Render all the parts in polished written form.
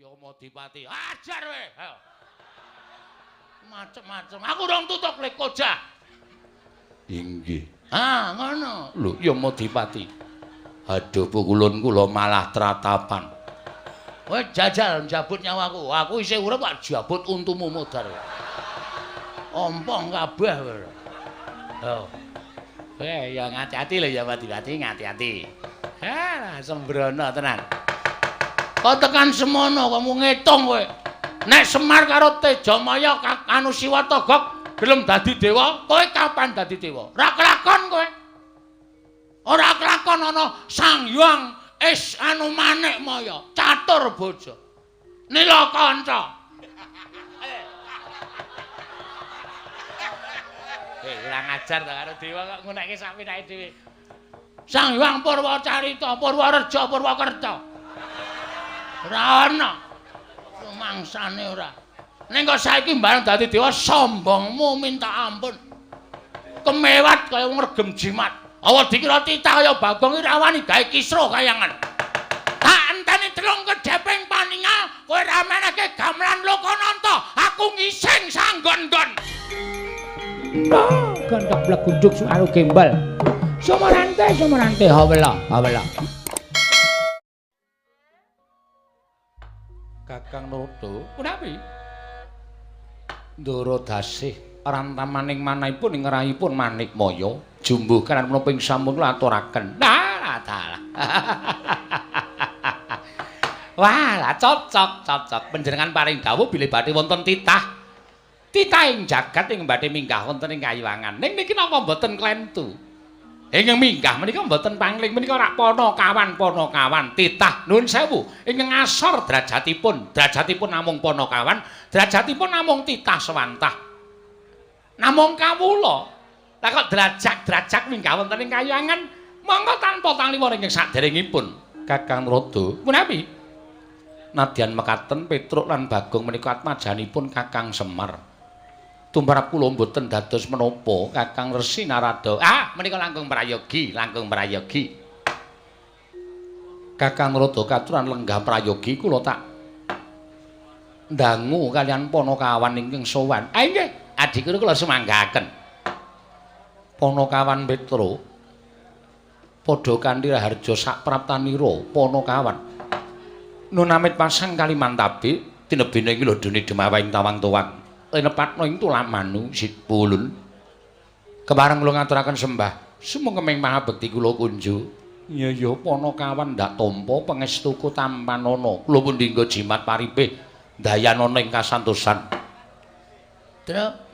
Yamadipati. Ajar kowe. Ayo. Macem-macem. Aku urung tutuk lek kojah. Inggih. Ah, ngono. Lho, Yamadipati. Aduh, pukulun kula malah tratapan. Kowe jajal njabut nyawaku. Aku isih urip kok jabut untumu modar. Ompong kabeh kowe. Oh. Ya ngati-ati lho Yamadipati, ngati-ati. Ha, sembrono tenan. Kok tekan semono kamu ngitung kowe. Nek Semar karo Tejamaya anu Siwa Togok gelem dadi dewa, kowe kapan dadi dewa? Ora kelakon kowe. Ora kelakon ana Sang Hyang is anu Manikmaya, catur bojo. Nila kanca. Kurang ajar to karo dewa kok ngunekke sak pinake dhewe. Sang Hyang Purwacarita, Purwareja, Purwakerta. Ora ana. Mangsane ora. Ning kok saiki bareng dadi dewa sombongmu minta ampun. Kemewat kaya wong regem jimat. Awa dikira titah kaya Bagong iki ra wani gawe kisruh kayangan. Tak enteni telung kedheping paningal kowe ra menehke gamelan Lokananta, aku ngising sanggon-nggon. Gendhok blegunduk suaru gembel. Sumarante sumarante hawela hawela. Kakang Narada, punapi? Ndara dasih rantamaning manahipun ing rahipun Manikmaya jumbuh karan menapa ing sampun kula aturaken. Lah dalah. Wah, lah cocok cocok panjenengan paring dawuh bilih badhe wonten titah. Titah ing jagat ing badhe minggah wonten ing kayiwangan. Ning niki napa mboten klentu? Ingkang minggah menika mboten pangling menika rak panakawan panakawan titah nuwun sewu ingkang ngasor derajatipun, derajatipun namung panakawan, derajatipun namung titah sewantah. Namung kawula. Lah kok derajat-derajat minggah wonten ing kayangan monggo tanpa tangliwor ingkang saderengipun Kakang Narada. Punapi? Nadyan mekaten Petruk lan Bagong menika atmajanipun Kakang Semar. Tumrap kula mboten dados menapa Kakang Resi Narada. Ah, menika langkung prayogi, langkung prayogi. Kakang Narada katuran lenggah prayogi kula tak ndangu kalian panakawan ingkang sowan. Ah nggih, adikku kula sumanggaken. Panakawan Petruk padha kanthi raharja sapraptanira panakawan. Nun amit pasang Kalimantabe tinebene iki lho dene demawing tawang-tuwang. Lenepatno ing tulamanu sipulun. Kepareng kula ngaturaken sembah sumangga maha bekti kula kunju. Ya ya panakawan ndak tampa pangestuku tampanana. Kula pundi nggo jimat paripih dayanana ing kasantosan. Truk.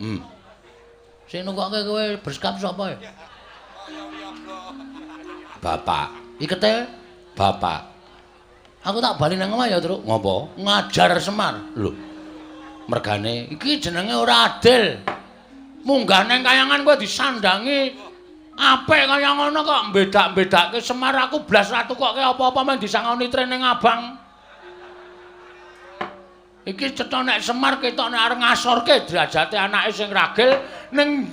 Sing nunggokke kowe berskap sapa ya? Bapak. Ikete bapak. Aku tak bali nang omah ya, Truk. Ngopo? Ngajar Semar. Lho. Mergane iki jenenge ora adil. Munggah nang kayangan kowe disandangi apik kaya ngono kok mbedak-mbedake Semar aku blas ra tukokke apa-apa men disangoni training abang. Iki cetha nek Semar ketok nek arep ngasorke derajate anake sing ragil ning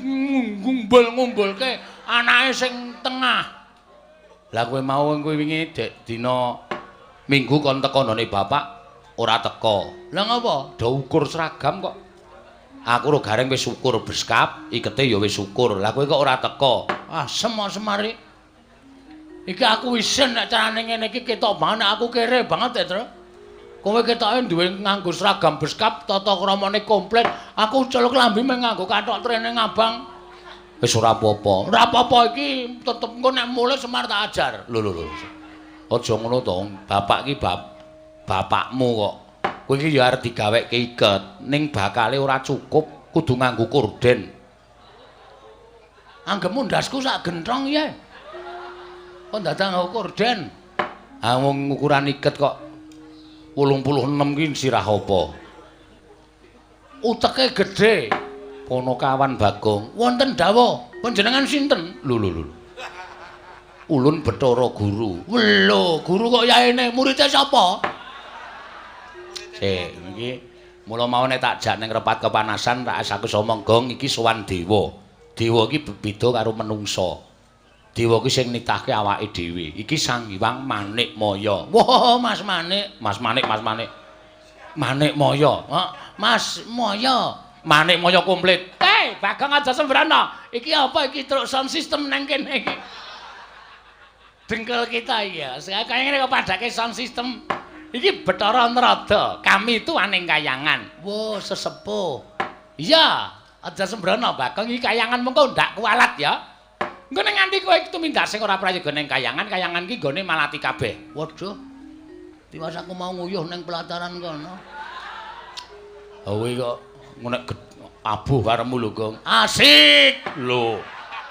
ngumbul-ngumbulke anake sing tengah. Lah kowe mau kowe wingi dek dina Minggu kon teko none bapak ora teko. Lah ngopo? Do ukur seragam kok. Aku ro gareng wis ukur beskap, ikete ya wis ukur. Lah kowe kok ora teko? Ah, semar-semari. Iki aku isin nek carane ngene iki ketok banget aku kere banget ya, Tru. Kowe ketoke duwe nganggo seragam beskap, tata kramane komplit. Aku celuk klambi mung nganggo kathok training abang. Wis ora apa-apa. Ora apa-apa iki tetep engko nek mulih Semar tak ajar. Lho lho lho. Aja ngono to, bapak iki bapakmu kok. Kowe iki ya arep digaweke iket, ning bakale ora cukup, kudu nganggo korden. Anggepmu ndasku sak genthong ya. Kok dadak nganggo korden? Ah wong ukuran iket kok 86 ki sirah apa? Uteke gedhe. Panakawan Bagong, wonten dawuh panjenengan sinten? Lho lho lho. Ulun Bathara Guru. Lho, guru kok yaene muridé sapa? Sik, iki mula mau nek tak jak ning repat kepanasan tak aku omong gong iki sowan dewa. Dewa iki beda karo menungsa. Dewa iki sing nitahke awake dhewe. Iki Sang Hyang Manikmaya. Wah, Mas Manik, Mas Manik, Mas Manik. Manikmaya. Mas Maya. Manikmaya komplit. Hei, Bagong aja sembrana. Iki apa iki truk sound system nang kene iki? Dengkul kita iki ya. Kaya ngene kok padake sound system. Iki Bathara Narada. Kami itu aning kayangan. Wo, sesepuh. Iya, aja sembrana Bagong iki kayangan mengko ndak kualat ya. Engko nek nganti kowe tumindak sing ora prayoga ning kayangan, kayangan iki nggone malati kabeh. Waduh. Tiwas aku mau nguyuh ning pelataran kono. Kowe kok nek abuh karemu lho, Gong. Asik lho.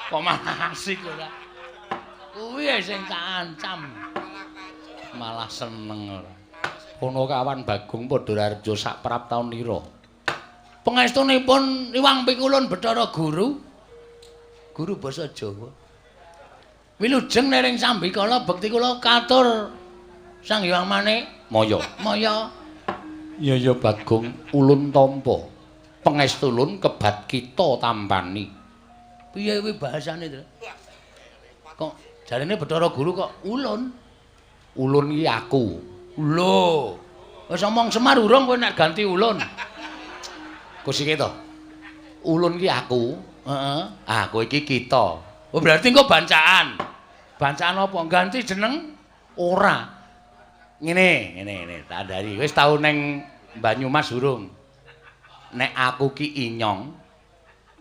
Kok malah asik ora? Kuwi sing tak ancam. Malah seneng ora. Kono kawan Bagong padha raharja sak prap taun ira. Pangestunipun Iwang Pikulun Bathara Guru. Guru basa Jawa. Wilujeng nering sambikala bekti kula katur Sang Hyang Manik Maya. Maya. Ya ya Bagong ulun tampa. Pangestulun kebat kita tampani. Piye kuwi bahasane, Tru? Kok jarene Bathara Guru kok ulun? Ulun iki aku. Lho. Wis omong Semar urung kowe nek ganti ulun. Kusike to. Ulun iki aku. Heeh. Ah, kowe iki kita. Oh, berarti engko bancaan. Bancaan apa? Ganti jeneng? Ora. Ngene, ngene, ngene, tak andhari. Wis tau ning Banyumas urung? Nek aku ki Inyong,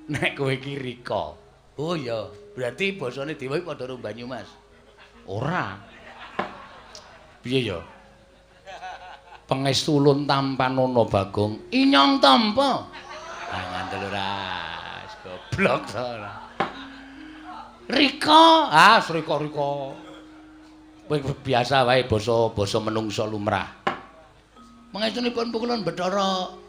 nek kowe ki Rika. Oh iya, berarti basane dewa iki padha karo Banyumas. Ora. Piye ya? Pangestu ulun tampanana Bagong. Inyong tampa. Ah ngandel ora. Goblok to ora. Rika, ah Rika-Rika. Kowe biasa wae basa-basa menungsa lumrah. Pangestunipun pukulun Bathara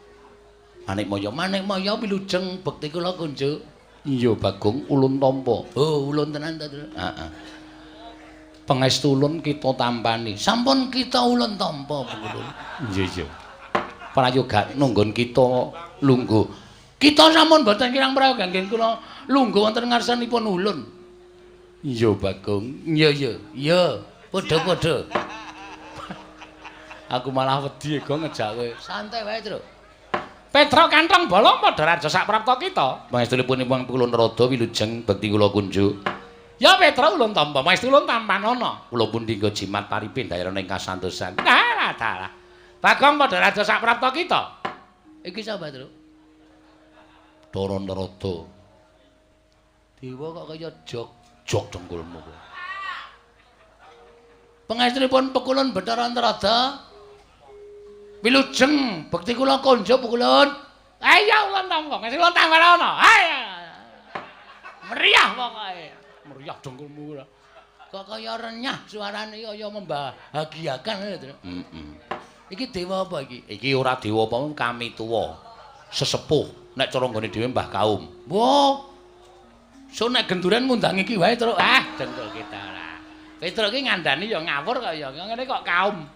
Manikmaya, Manikmaya wilujeng bekti kula kunjuk. Iya Bagong ulun tampa. Oh, ulun tenan to, Tru? Heeh. Pangestu ulun kita tampani. Sampun kita ulun tampa pukulun. Iya iya. Prayoga nunggon kita lungguh. Kita sampun boten kirang prayoga nggih kula lungguh wonten ngarsanipun ulun. Iya Bagong. Iya iya. Iya, padha-padha. Aku malah wedi Gong ngejak kowe. Santai wae, Tru. Petruk kantong bolong padha raja sak prapta kita. Pangestunipun Iwang Pikulun Narada wilujeng bekti kula kunjuk. Ya Petruk ulun tampa, pangestu ulun tampanana. Kula pun dinggo jimat paripin daerah ing kasantosan. Dalah dalah. Bagong padha raja sak prapta kita. Iki sapa, Truk? Bathara Narada. Dewa kok kaya jog jog dengkulmu kowe. Pangestunipun Pekulun Bathara Narada. Wilujeng bekti kula konjuk Pekulun. Ayo ulun tampa, ngesih ulun tampanana. Ayo. Meriah pokoke. Meriah dengkulmu ora. Kok kaya renyah suarane kaya membahagiakan lho, Tru. Heeh. Iki dewa apa iki? Iki ora dewa apa kami tuwa. Sesepuh nek cara nggone dhewe Mbah Kaum. Wah. So nek genduren ngundang iki wae, Truk. Ah, dengkul kita ora. Petruk iki ngandani ya ngawur kaya ngene kok kaum.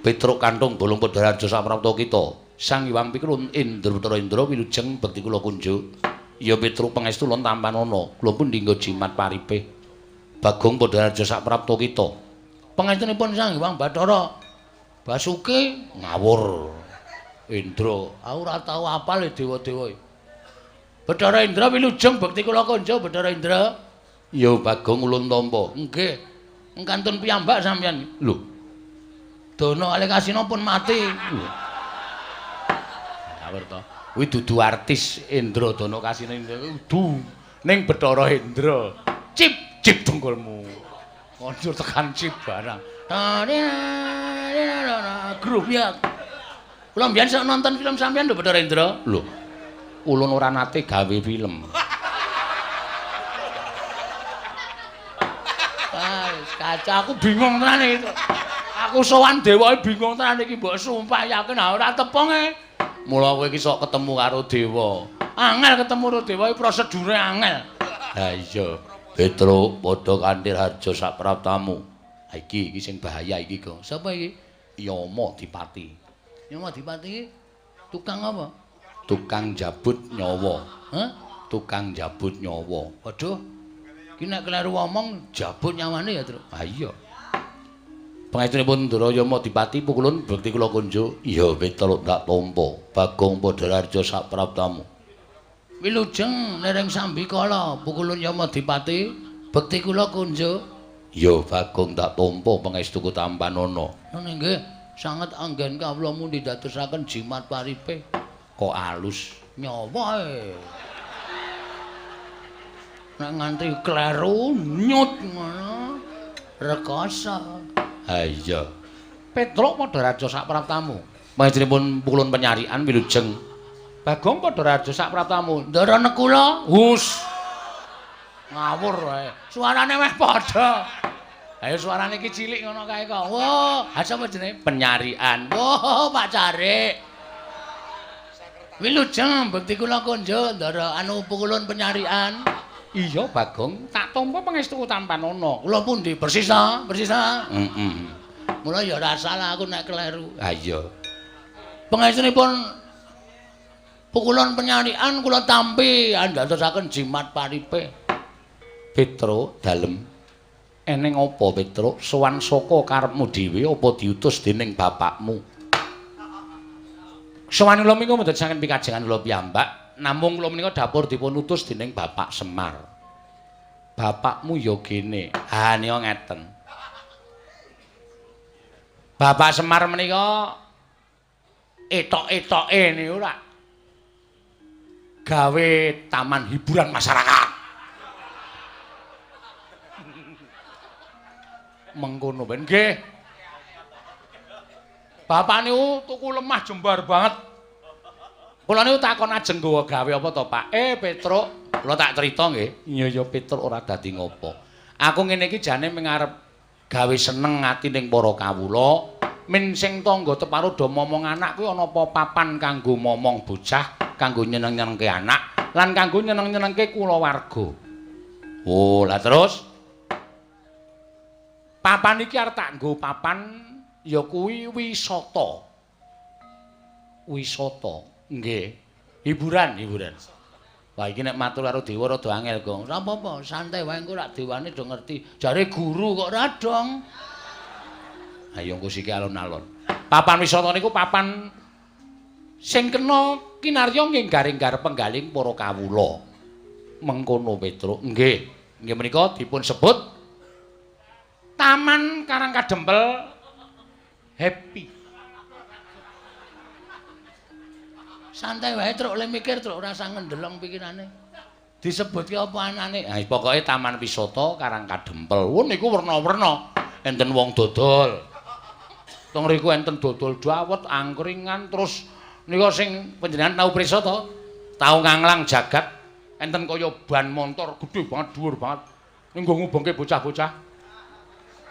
Petruk kantung bolong padha raja saprapta kita. Sang Hyang Pikulun Indra Bathara Indra wilujeng bekti kula kunjuk. Ya Petruk pangestu ulun tampanana. Kula pun dinggo jimat paripe. Bagong padha raja saprapta kita. Pangestunipun Sang Hyang Bathara Basuki ngawur. Indra, aku ora tau apal dewa-dewa. Bathara Indra wilujeng bekti kula kunjuk Bathara Indra. Ya Bagong ulun tampa. Nggih. Kantun piyambak sampeyan. Lho. Dono kalih Kasina pun mati. Ngawur to. Kuwi dudu artis Indra Dono Kasina Indra kudu ning Bathara Indra. Cip cip dengkulmu. Kondur tekan cip barang. Grup ya. Kula mbiyen sok nonton film sampeyan lho Bathara Indra. Lho. Ulun ora nate gawe film. Ah, kaca aku bingung tenan iki. Aku sowan dewae bingung tenan iki mbok sumpah yakin ora tepung e. Mula kowe iki sok ketemu karo dewa. Angel ketemu karo dewa iki prosedure angel. Ha iya, Petruk padha kanthi harja sak praptamu. Ha iki iki sing bahaya iki, Gong. Sapa iki? Yama Dipati. Yama Dipati iki tukang apa? Tukang jabut nyawa. Hah? Tukang jabut nyawa. Waduh. Iki nek kleru omong jabut nyawane ya, Truk. Ha iya. Pangestunipun Ndara Yamadipati pukulun bekti kula kunjuk. Iya Petruk tak tampa. Bagong Padhararja sapraptamu. Wilujeng nereng sambikala pukulun Yamadipati bekti kula kunjuk. Iya Bagong tak tampa pangestuku tampanana. Ngono nggih, sanget anggen kawula mundi dadosaken jimat paripe. Kok alus nyawa e. Nek nganti kleru nyut ngono rekoso. Ha iya. Petruk Padharaja sapraptamu. Pangestunipun pukulun penyarian wilujeng. Bagong Padharaja sapraptamu. Ndara nekula. Hus. Ngawur wae. Suarane meh padha. Ayo suarane iki cilik ngono kae kok. Wah, ha sapa jenenge? Penyarian. Wah, Pak Carik. Wilujeng bekti kula kunjuk ndara anu pukulun penyarian. Iya Bagong, tak tampa pangestuku tampanana. Kula pundi? Persis ta? Persis ta? Heeh. Mula ya ora salah aku nek kleru. Ha iya. Pangestunipun pukulun penyarian kula tampi andadosaken jimat paripe. Petruk dalem. Eneng apa Petruk? Sowan saka karepmu dhewe apa diutus dening bapakmu? Sowan kula menika mboten saking pikajengan kula piyambak. Namung kula menika dapur dipun utus dening Bapak Semar. Bapakmu ya gene. Ha nika ngeten. Bapak Semar menika etok-etoke niku ora gawe taman hiburan masyarakat. Mengkono ben nggih. Bapak niku tuku lemah jembar banget. Kula niku takon ajeng nggawa gawe apa to, Pak? Petruk, kula tak crita nggih. Iya ya Petruk ora dadi ngopo. Aku ngene iki jane mung arep gawe seneng ati ning para kawula. Men sing tangga teparo do momong anak kuwi ana apa papan kanggo momong bocah, kanggo nyeneng-nyenengke anak, lan kanggo nyeneng-nyenengke kulawarga. Oh, lah terus papan iki arep tak nggo papan ya kuwi wisata. Wisata. Nggih. Hiburan, hiburan. Wah iki nek matur karo dewa rada angel, Gong. Ora apa-apa, santai wae engko rak dewane do ngerti. Jare guru kok ora dong. Ayo engko siki alon-alon. Papan wisata niku papan sing kena kinarya nggih garing-gar penggaling para kawula. Mengkono Petruk. Nggih. Nggih menika dipun sebut Taman Karang Kadempel Happy. Santai wae truk le mikir truk ora usah ngendelong pikirane. Disebutke apa anane? Ha pokoke Taman Wisata Karang Kadempel. Wo niku werna-werna. Enten wong dodol. Teng riku enten dodol dawet, angkringan, terus nika sing panjenengan tau prisa to? Tau nganglang jagat enten kaya ban montor gedhe banget, dhuwur banget. Ning nggo ngubengke bocah-bocah.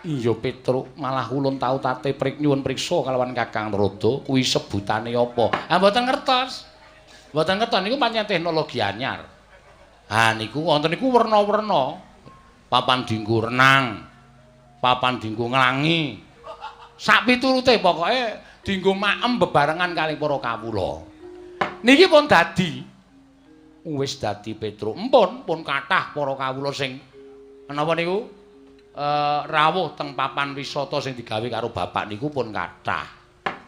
Iya Petruk, malah ulun tau tate prik nyuwun priksa kalawan Kakang Narada kuwi sebutane apa? Ha mboten ngertos. Mboten ngertos niku pancen teknologi anyar. Ha niku wonten niku werna-werna. Papan dienggo renang, papan dienggo nglangi. Sak piturute pokoke dienggo maem bebarengan kalih para kawula. Niki pun dadi. Wis dadi Petruk. Empun pun kathah para kawula sing menapa niku? Rawuh teng papan wisata sing digawe karo bapak niku pun kathah.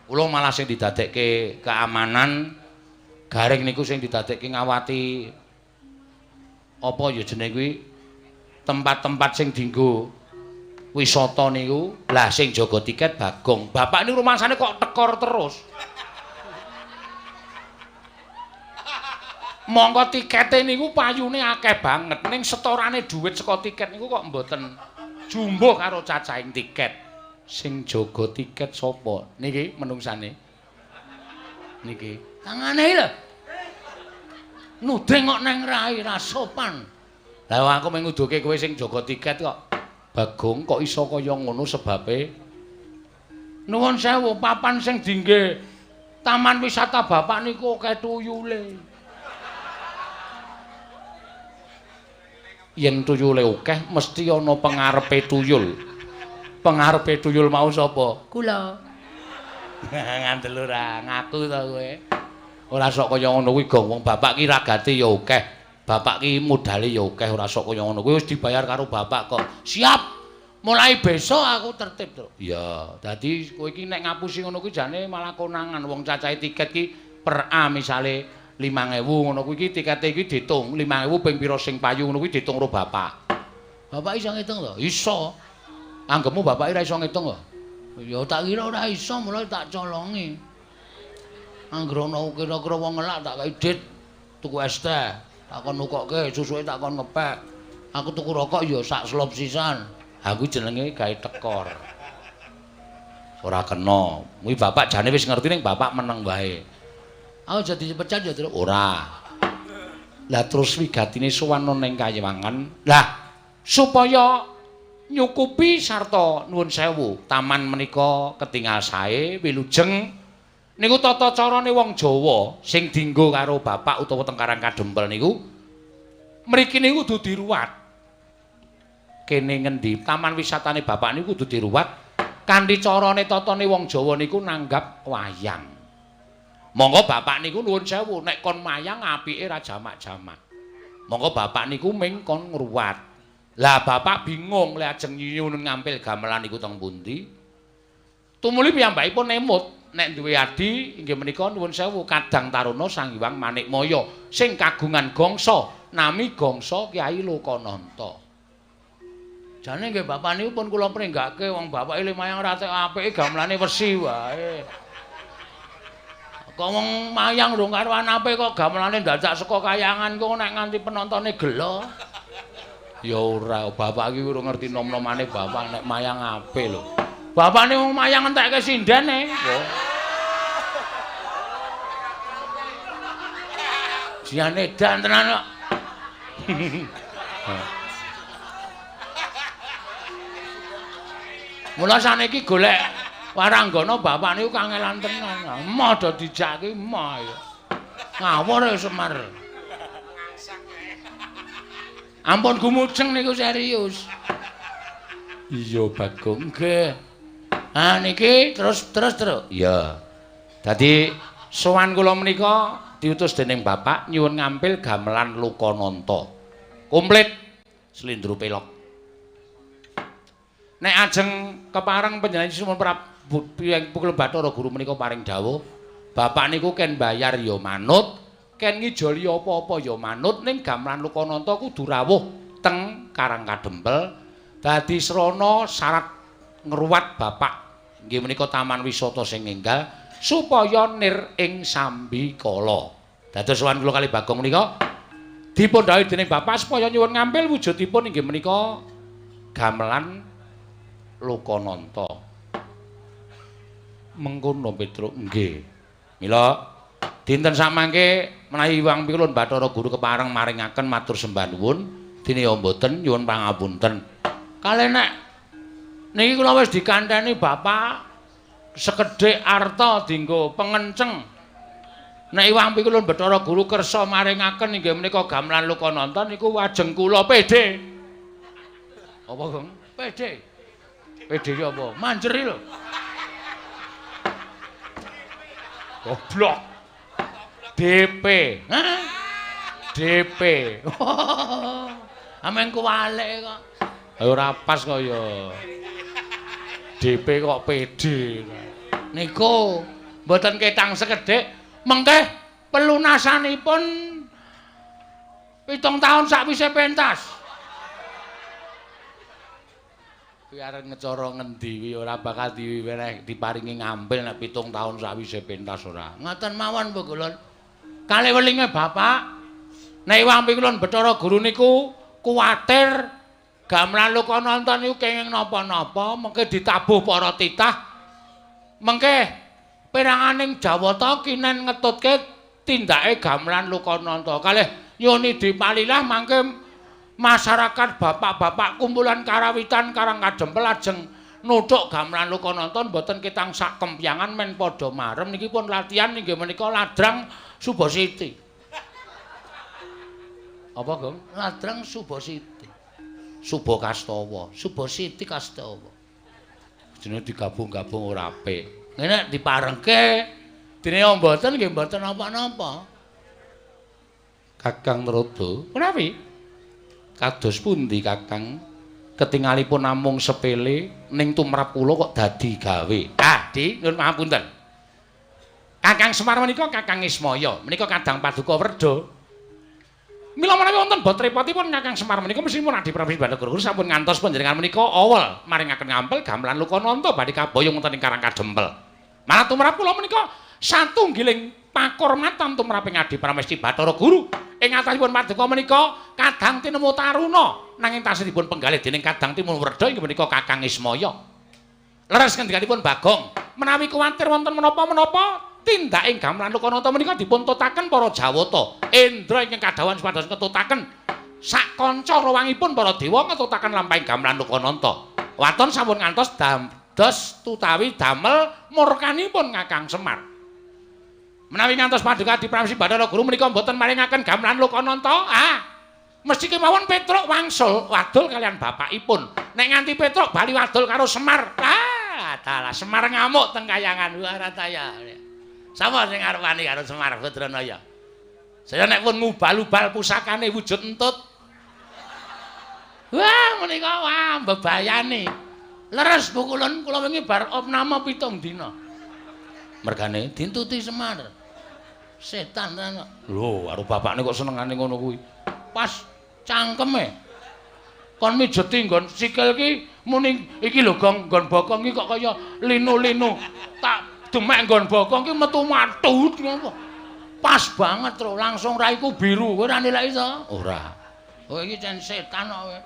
Kula malah sing didadekke keamanan garing niku sing didadekke ngawati apa ya jenenge kuwi tempat-tempat sing dienggo wisata niku. Lah sing jaga tiket Bagong. Bapak niku rumangsane kok tekor terus. Mongko tikete niku payune akeh banget ning setorane dhuwit saka tiket niku kok mboten jumbuh karo cacahing tiket. Sing jaga tiket sapa? Niki menungsane. Niki. Tangane iki lho. Nuding kok neng rai ra sopan. Lah aku mung nguduke kowe sing jaga tiket kok. Bagong kok iso kaya ngono sebabe? Nuwun sewu, papan sing dingge taman wisata bapak niku akeh tuyule. Yen tuyule akeh mesti ana pengarepe tuyul. Pengarepe tuyul mau sapa? Kula. Ngandel ora ngaku to kowe. Ora sok kaya ngono kuwi, Gong. Wong bapak ki ragate ya akeh. Bapak ki modale ya akeh, ora sok kaya ngono kuwi wis dibayar karo bapak kok. Siap. Mulai besok aku tertib, Truk. Iya, dadi kowe iki nek ngapusi ngono kuwi jane malah konangan wong cacahe tiket ki per A misale 5.000 ngono kuwi iki tikete iki diitung 5.000 ping pira sing payu ngono kuwi diitung karo bapak. Bapak iso ngitung to? Iso. Anggepmu bapak ora iso ngitung kok? Ya tak kira ora iso, mulai tak colongi. Angger ana kira-kira wong ngelak tak kei dit tuku es teh, tak kon nukokke, susuke tak kon ngepek. Aku tuku rokok ya sak slop sisan. Aku jenenge gawe tekor. Ora kena. Kuwi bapak jane wis ngerti ning bapak meneng wae. Aku jadi dipecat ya, Truk? Ora. Lah terus wigatine sowan ning Kayewangan. Lah supaya nyukupi sarta nuwun sewu, taman menika ketingal sae wilujeng niku tata carane wong Jawa sing dienggo karo bapak utawa teng Karang Kadempel niku mriki niku kudu diruwat. Kene ngendi taman wisatane bapak niku kudu diruwat kanthi carane tatane wong Jawa niku nanggap wayang. Monggo bapak niku nuwun sewu nek kon mayang apike ra jamak-jamak. Monggo bapak niku ming kon ngruwat. Lah bapak bingung lek ajeng nyuwun ngampil gamelan niku teng pundi. Tumuli piyambakipun emut nek duwe adi inggih menika nuwun sewu Kadang Taruna Sang Hyang Manikmaya sing kagungan gangsa nami gangsa Kyai Lokananta. Jane nggih bapak niku pun kula pringgake wong bapake mayang ra tek apike gamelane wesi wae. Kok wong mayang rung karuan apik kok gamelane dadak saka kayangan kok nek nganti penontone gelo. Ya ora, bapak iki urung ngerti nom-nomane bapak nek mayang apik lho. Bapakne wong mayang entekke sindene. Jian edan tenan kok. Mula saniki golek waranggana bapak niku kangelan tenan. Emoh do dijak ki emoh ya. Ngawur ya Semar. Ampun gumujeng niku serius. Iya Bagong nggih. Ah niki terus. Iya. Dadi sowan kula menika diutus dening bapak nyuwun ngampil gamelan Lokananta. Komplit slendro pelok. Nek ajeng kepareng panjenengan Sunan Prabu Pukul Bathara Guru menika paring dawuh, bapak niku ken bayar ya manut, ken ngijoli apa-apa ya manut, ning gamelan Lokananta kudu rawuh teng Karang Kadempel dadi srana syarat ngruwat bapak inggih menika taman wisata sing enggal supaya nir ing sambikala. Dados sowan kula kali Bagong menika dipun dhawuhi dening bapak supaya nyuwun ngampil wujudipun inggih menika gamelan Lokananta. Mengkono Petruk nggih. Mila dinten samangke menawi Hyang Pikulun Bathara Guru kepareng maringaken matur sembah nuwun, dene ya mboten nyuwun pangapunten. Kalih nek niki kula wis dikanteni bapak sekedhik arta dienggo pengenceng. Nek Hyang Pikulun Bathara Guru kersa maringaken inggih menika gamelan Lokananta niku wajeng kula PD. Apa, Gong? PD. PD ki apa? Manjeri lho. Goblok. DP. Hah? DP. Amen kuwalik kok. Ora pas kok ya. DP kok PD. Niku mboten ketang sekedhik, mengke pelunasanipun 7 taun sakwise pentas. Kuwi arep ngecara ngendi kuwi ora bakal diweneh diparingi ngambil nek 7 taun sawise pentas ora. Ngoten mawon Bu Kulun. Kalih welinge bapak nek Hyang Pikulun Bathara Guru niku kuwatir gamelan Lokananta niku kenging napa-napa mengke ditabuh para titah mengke peranganing Jawata kinen ngetutke tindake gamelan Lokananta. Kalih nyuwun dipalilah mangke masyarakat bapak-bapak kumpulan karawitan Karang Kadempel ajeng nuthuk gamelan Lokananta mboten ketang sak kempyangan men padha marem niki pun latihan inggih menika ladrang Subasiti. Apa, Gong? Ladrang Subasiti. Subakastawa, Subasiti Kastawa. Jenenge digabung-gabung ora apik. Ngene diparengke dene mboten nggih mboten napa-napa. Kakang Narada, menawi kados pundi Kakang? Ketingalipun namung sepele ning tumrap kula kok dadi gawe. Ah, Di, nyuwun pangapunten. Kakang Semar menika Kakang Ismaya, menika kadang paduka Werda. Mila menawi wonten bot repotipun Kakang Semar menika mesthipun Adi Prabu Bathara Guru sampun ngantos panjenengan menika awel maringaken ngampel gamelan Lokananta badhe kaboyong wonten ing Karang Kadempel. Malah tumrap kula menika satunggiling pakurmatan tumraping Adi Pramesti Bathara Guru ing atasipun paduka menika kadang tinemu taruna nanging tasih dipun penggalih dening kadang timun werda inggih menika Kakang Ismaya. Leres ngendikanipun Bagong, menawi kuwatir wonten menapa-menapa tindak ing gamelan Lokananta menika dipun tutaken para Jawata. Indra ingkang kadhawuhan supados ngetutaken sak kanca rawangipun para dewa ngetutaken lampahing gamelan Lokananta. Waton sampun ngantos dados utawi damel murkanipun Kakang Semar. Menawi ngantos paduka Adi Pramesti Bathara Guru menika mboten maringaken gamelan Lokananta, ah, mesti kemawon Petruk wangsul wadul kalian bapakipun. Nek nganti Petruk bali wadul karo Semar, ah, dalah Semar ngamuk teng kayangan. Wah, rataya. Sapa sing arep wani karo Semar Badranaya? Saya nek pun ngubal-ubal pusakane wujud entut. Wah, menika wah bebayani. Leres Bu Kulun, kula wingi bar opname 7 dina. Mergane dintuti Semar. Setan tenan kok. Lho, karo bapakne kok senengane ngono kuwi. Pas cangkeme. Kon mijeti nggon sikil ki muni iki lho Gong, nggon bokong iki kok kaya linu-linu. Tak demek nggon bokong ki metu matut ngono. Pas banget tro, langsung raiku biru. Kowe ora nilai to? Ora. Kowe iki cen setan kok kowe.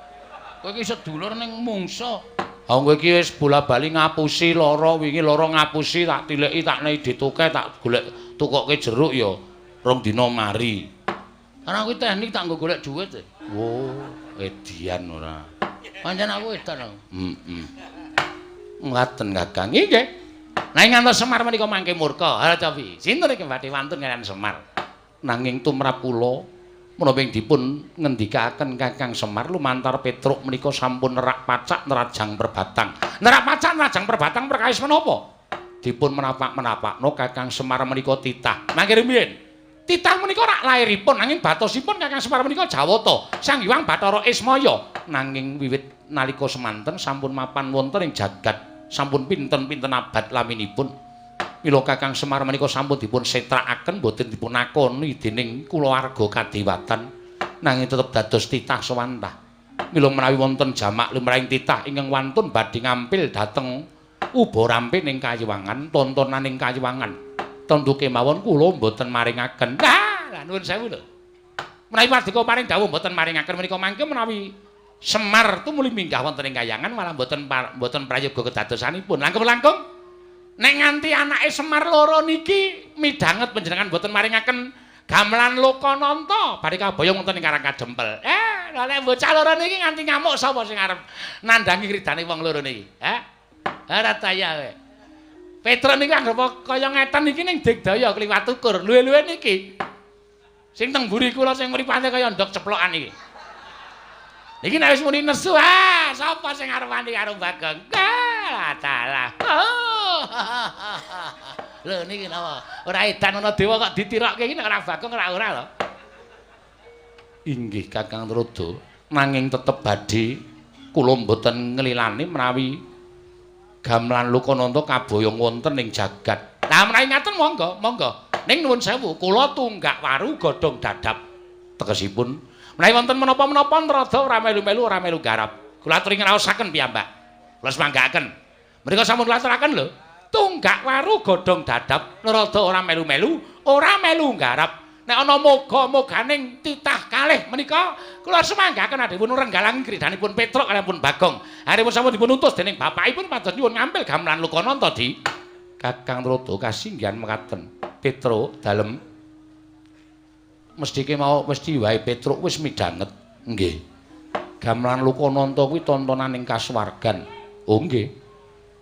Kowe iki sedulur ning mungsa. Ha kowe iki wis bola-bali ngapusi lara, wingi lara ngapusi tak tileki tak nei dituke tak golek tukoke jeruk ya rong dina mari. Karena kuwi teknik tak nggo golek dhuwit. Oh, edian ora. Pancen aku edan aku. Heeh. Ngaten Kakang. Nggih. Nanging ngantos Semar menika mangke murka. Ha cobi. Sinten iki badhe wantun kaliyan Semar? Nanging tumrap kula menapa dipun ngendikaken Kakang Semar lumantar Petruk menika sampun nerak pacak nerajang perbatang. Nerak pacak nerajang perbatang perkawis menapa? Dipun menapak-menapakno Kakang Semar menika titah. Mangke rumiyin. Titah menika rak lairipun nanging batosipun Kakang Semar menika Jawata, Sang Hyang Bathara Ismaya. Nanging wiwit nalika semanten sampun mapan wonten ing jagat, sampun pinten-pinten abad laminipun. Mila Kakang Semar menika sampun dipun setrakaken boten dipun akoni dening kulawarga kadewatan nanging tetep dados titah sewantah. Mila menawi wonten jamak lumrahing titah ingkang wantun badhe ngampil dhateng uba rampe ning kayiwangan, tontonan ning kayiwangan. Tentu kemawon kula mboten maringaken. Lah, lah nuwun sewu lho. Menawi paduka paring dawuh mboten maringaken menika mangke menawi Semar tumuli minggah wonten ing kayangan malah mboten mboten prayoga kedadosanipun. Langkung-langkung nek nganti anake Semar loro niki midhanget panjenengan mboten maringaken gamelan Lokananta badhe kaboyong wonten ing Karang Kadempel. Lha nek bocah loro niki nganti ngamuk sapa sing arep nandhangi kridane wong loro niki? Hah? Ora taya kowe. Petruk niku anggere kaya ngeten iki ning digdaya kliwat ukur. Luwe-luwe niki. Sing teng mburi kula sing mripate kaya ndok ceplokan iki. Niki nek wis muni nesu, ah, sapa sing arep wani karo Bagong? Ah, dalah. Oh. Lho niki napa? Ora edan ana dewa kok ditirokke iki nek ora Bagong ora ora lho. Inggih Kakang Trada, nanging tetep badhe kula mboten nglilani menawi gamelan Lokananta kaboyong wonten ing jagat. Lah menawi ngaten monggo, monggo. Ning nuwun sewu, kula tunggak waru godhong dadap. Tegesipun menawi wonten menapa-menapa Trada ora melu-melu ora melu garap. Kula aturi ngraosaken piyambak. Kula semanggaaken. Mriku sampun kula aturaken lho. Tunggak waru godhong dadap, Narada ora melu-melu, ora melu garap. Nek ana moga-moganing titah kalih menika kula semanggaken adhipun renggalang kridanipun Petruk kaliyan Bagong. Aripun sampun dipun utus dening bapakipun pados nyuwun ngampil gamelan Lokananta di Kakang Trada kasinggihan mekaten. Petruk dalem mesti mau mesti wae Petruk wis midhanget. Nggih. Gamelan Lokananta kuwi tontonan ing kasuwargan. Oh nggih.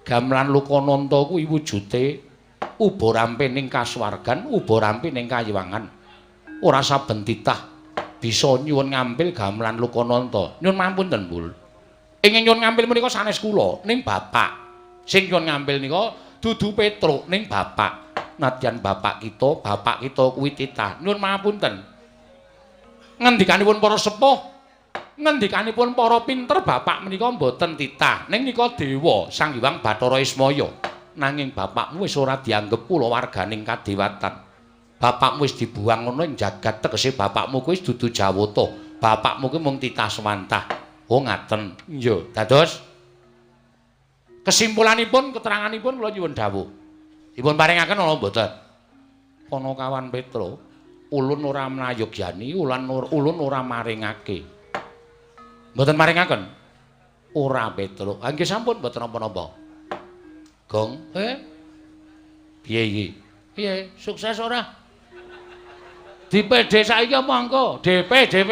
Gamelan Lokananta kuwi wujude uba rampe ning kasuwargan, uba rampe ning kayiwangan. Ora saben titah bisa nyuwun ngampil gamelan Lokananta. Nyuwun mampunten, Bul. Ingkang nyuwun ngampil menika sanes kula, ning bapak. Sing nyuwun ngampil nika dudu Petruk, ning bapak. Nadyan bapak kita kuwi titah. Nyuwun mapunten. Ngendikanipun para sepuh, Ngendikanipun para pinter bapak menika mboten titah. Ning nika dewa Sang Hyang Bathara Ismaya. Nanging bapakmu wis ora dianggep kulawarganing kadewatan. Bapakmu wis dibuang ngono ing jagat, tegese bapakmu kuwi dudu Jawata. Bapakmu kuwi mung titah swantah. Oh ngaten. Iya, dados kesimpulanipun keteranganipun kula nyuwun dawuh. Dipun paringaken ana mboten? Panakawan Petro, ulun ora mlayogyani, ulun ora maringake. Mboten maringaken? Ora Petro. Ha nggih sampun mboten napa-napa. Gong, piye iki? Piye? Sukses ora? Di PD saiki apa engko? DP, DP.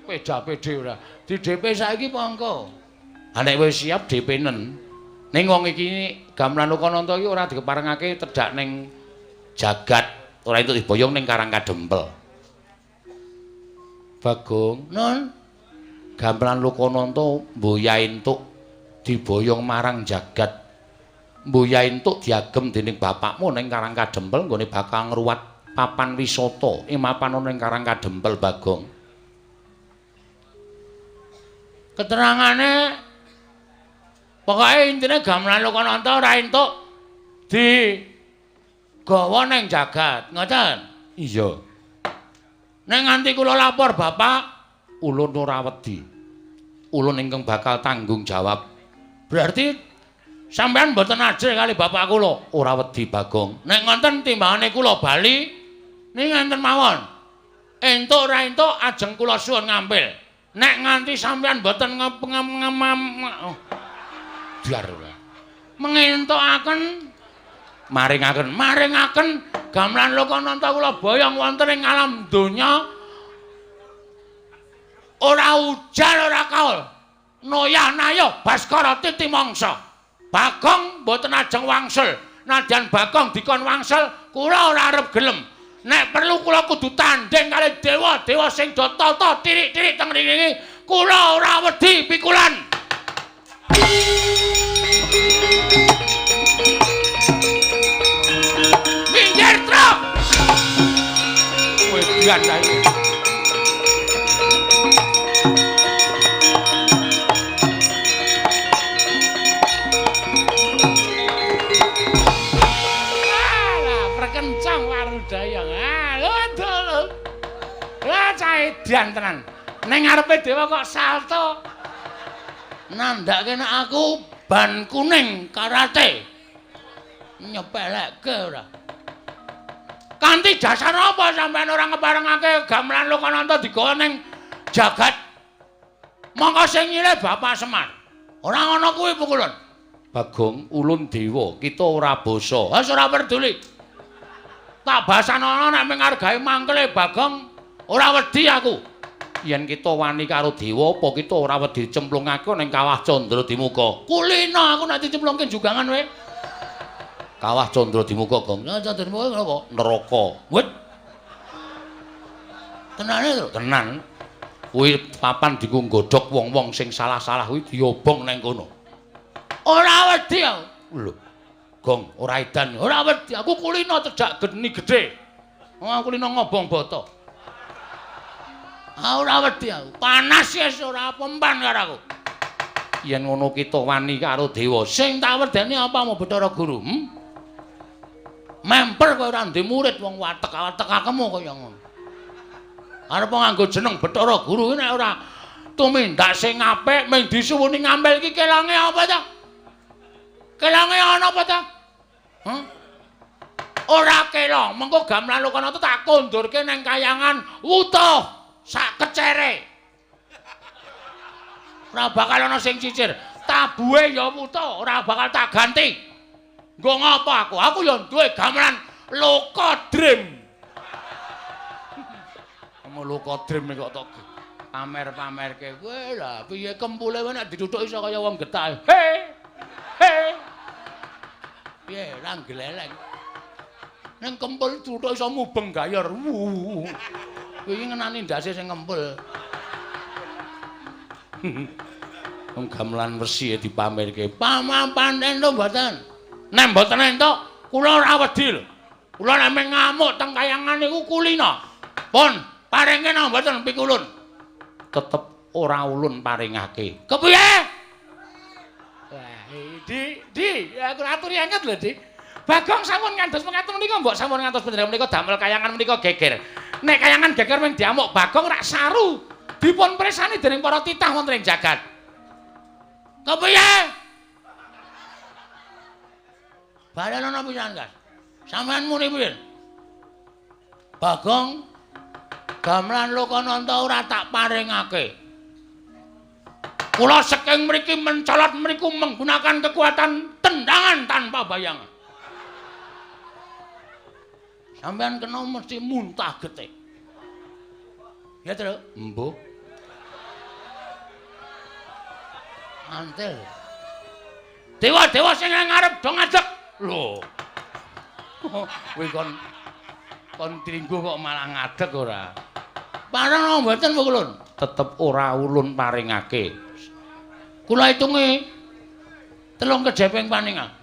Peda PD ora. Di DP saiki apa engko? Ha nek wis siap DP-nen. Ning wong iki gamelan Lokananta iki ora dikeparengake tedhak ning jagat, ora entuk diboyong ning Karang Kadempel. Bagong, nun. Gamelan Lokananta mboya entuk diboyong marang jagat. Mboya entuk diagem dening bapakmu ning Karang Kadempel nggone bakal ngruwat papan wisata ing mapan ana ning Karang Kadempel, Bagong. Keterangane pokoke intine gamelan Lokananta ora entuk digawa ning jagat, ngoten? Iya. Nek nganti kula lapor bapak, ulun ora wedi. Ulun ingkang bakal tanggung jawab. Berarti sampean mboten ajrih kali bapak kula? Ora wedi, Bagong. Nek ngoten timbangane kula bali ning ngenten mawon. Entuk ora entuk ajeng kula suwun ngampil. Nek nganti sampean mboten diar ora. Mengentukaken maringaken, maringaken gamelan Lokananta kula boyong wonten ing alam donya ora ujar ora kaul. Noyah nayo Baskara titi mangsa. Bagong mboten ajeng wangsul. Nadyan Bagong dikon wangsul, kula ora arep gelem. Nek perlu kula kudu tandhing kali dewa-dewa sing do tata tirik-tirik teng mriki. Kula ora wedi pikulan. Minggir truk. Wedan ae. Alah, perkencang warudaya. Ah, lho. Lah cah edan tenan. Ning ngarepe dewa kok salto. Nandhake nek aku ban kuning karate. Nyepelekke ora. Kanthi dasar apa sampean ora ngeparengake gamelan Lokananta digawa ning jagat? Mongko sing nyilih Bapak Semar. Ora ngono kuwi pukulun. Bagong, ulun dewa, kita ora basa. Wis ora peduli. Tak basanono nek mung argae mangkele Bagong, ora wedi aku. Yen kita wani karo dewa, apa kita ora wedi cemplungake ning Kawah Candra Dimuka? Kulino aku nek dicemplungke jugangan kowe. Kawah Candra Dimuka, Gong. Candra Dimuka napa? Neraka. Wit. Tenane lho, tenan. Kuwi papan dienggo nggodhog wong-wong sing salah-salah kuwi diobong nang kono. Ora wedi aku. Lho. Gong, ora edan. Ora wedi aku kulino cedhak geni gedhe. Wong aku kulino ngobong bata. Ah, ora wedi aku. Panas wis ora pempan karo aku. Yen ngono kita wani karo dewa. Sing tak wedeni apa mau Bathara Guru? Memper kowe ora ndek murid wong watek-watekakemu kaya ngono. Arep nganggo jeneng Bathara Guru iki nek ora tumindak sing apik mung disuwuni ngampil iki kelange apa ta? Kelange ana apa ta? Hah? Ora kelong, mengko gamelan Lokananta tak kondurke nang kayangan wutuh sak kecere. Ora bakal ana sing cicir. Tabuhe ya wutuh, ora bakal tak ganti. Nggo ngapa aku? Aku ya duwe gamelan Loka Dream. Ngomong Loka Dream kok tok pamer-pamerke. Kowe lah piye kempule kowe nek dituthuk iso kaya wong getah. He. He. Piye ra gleleng. Ning kempul tuthuk iso mubeng gayor. Kowe iki ngenani ndase sing kempul. Wong gamelan wesi dipamerke. Pamapan entuk mboten? Nek mboten entuk, kula ora wedi lho. Kula nek ngamuk teng kayangan niku kulino. Pun, paringke nang mboten pikulun. Tetep ora ulun paringake. Kepiye? Wah, Di, aku aturi anget lho, Di. Bagong sampun ngantos mekaten menika mbok sampun ngantos panjenengan menika damel kayangan menika geger. Nek kayangan geger mung diamuk Bagong rak saru. Dipun presani dening para titah wonten ing jagat. Kepiye? Balen ana pisan, Gas. Sampeyan muni piye? Bagong gamelan Lokananta ora tak paringake. Kula saking mriki mencolot mriku menggunakan kekuatan tendangan tanpa bayangan. Sampeyan kena mesti muntah getih. Ya, Tru? Embuh. Antil. Dewa-dewa sing ngarep do ngadeg. Lho. Kowe kon tringgo kok malah ngadeg ora? Pareng mboten ulun. Tetep ora ulun paringake. Kula hitungi 3 kejeping paningal.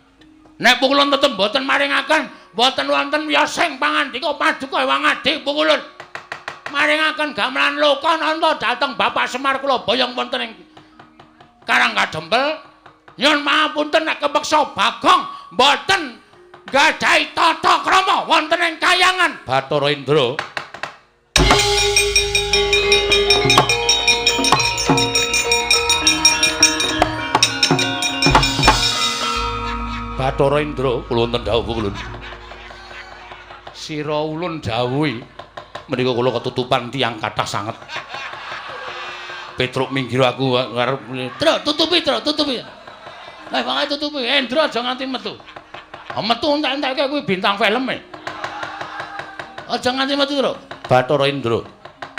Nek pukulun tetep mboten maringaken, mboten wonten wiyosing pangandika paduka Hyang Adi pukulun. Maringaken gamelan Lokananta dhateng Bapak Semar kula boyong wonten ing Karang Kadempel. Nyuwun pangapunten nek kepeksa Bagong mboten gadhahi tata krama wonten ing kayangan Bathara Indra. Bathara Indra kula wonten dawuh ulun. Sira ulun dawuhi menika kula ketutupan tiyang kathah sanget. Petruk minggir aku arep Truk tutupi, Truk tutupi. Lah pokoke tutupi. Indra aja nganti metu. Metu entek-entekke kuwi bintang filme. Aja nganti metu, Truk. Bathara Indra,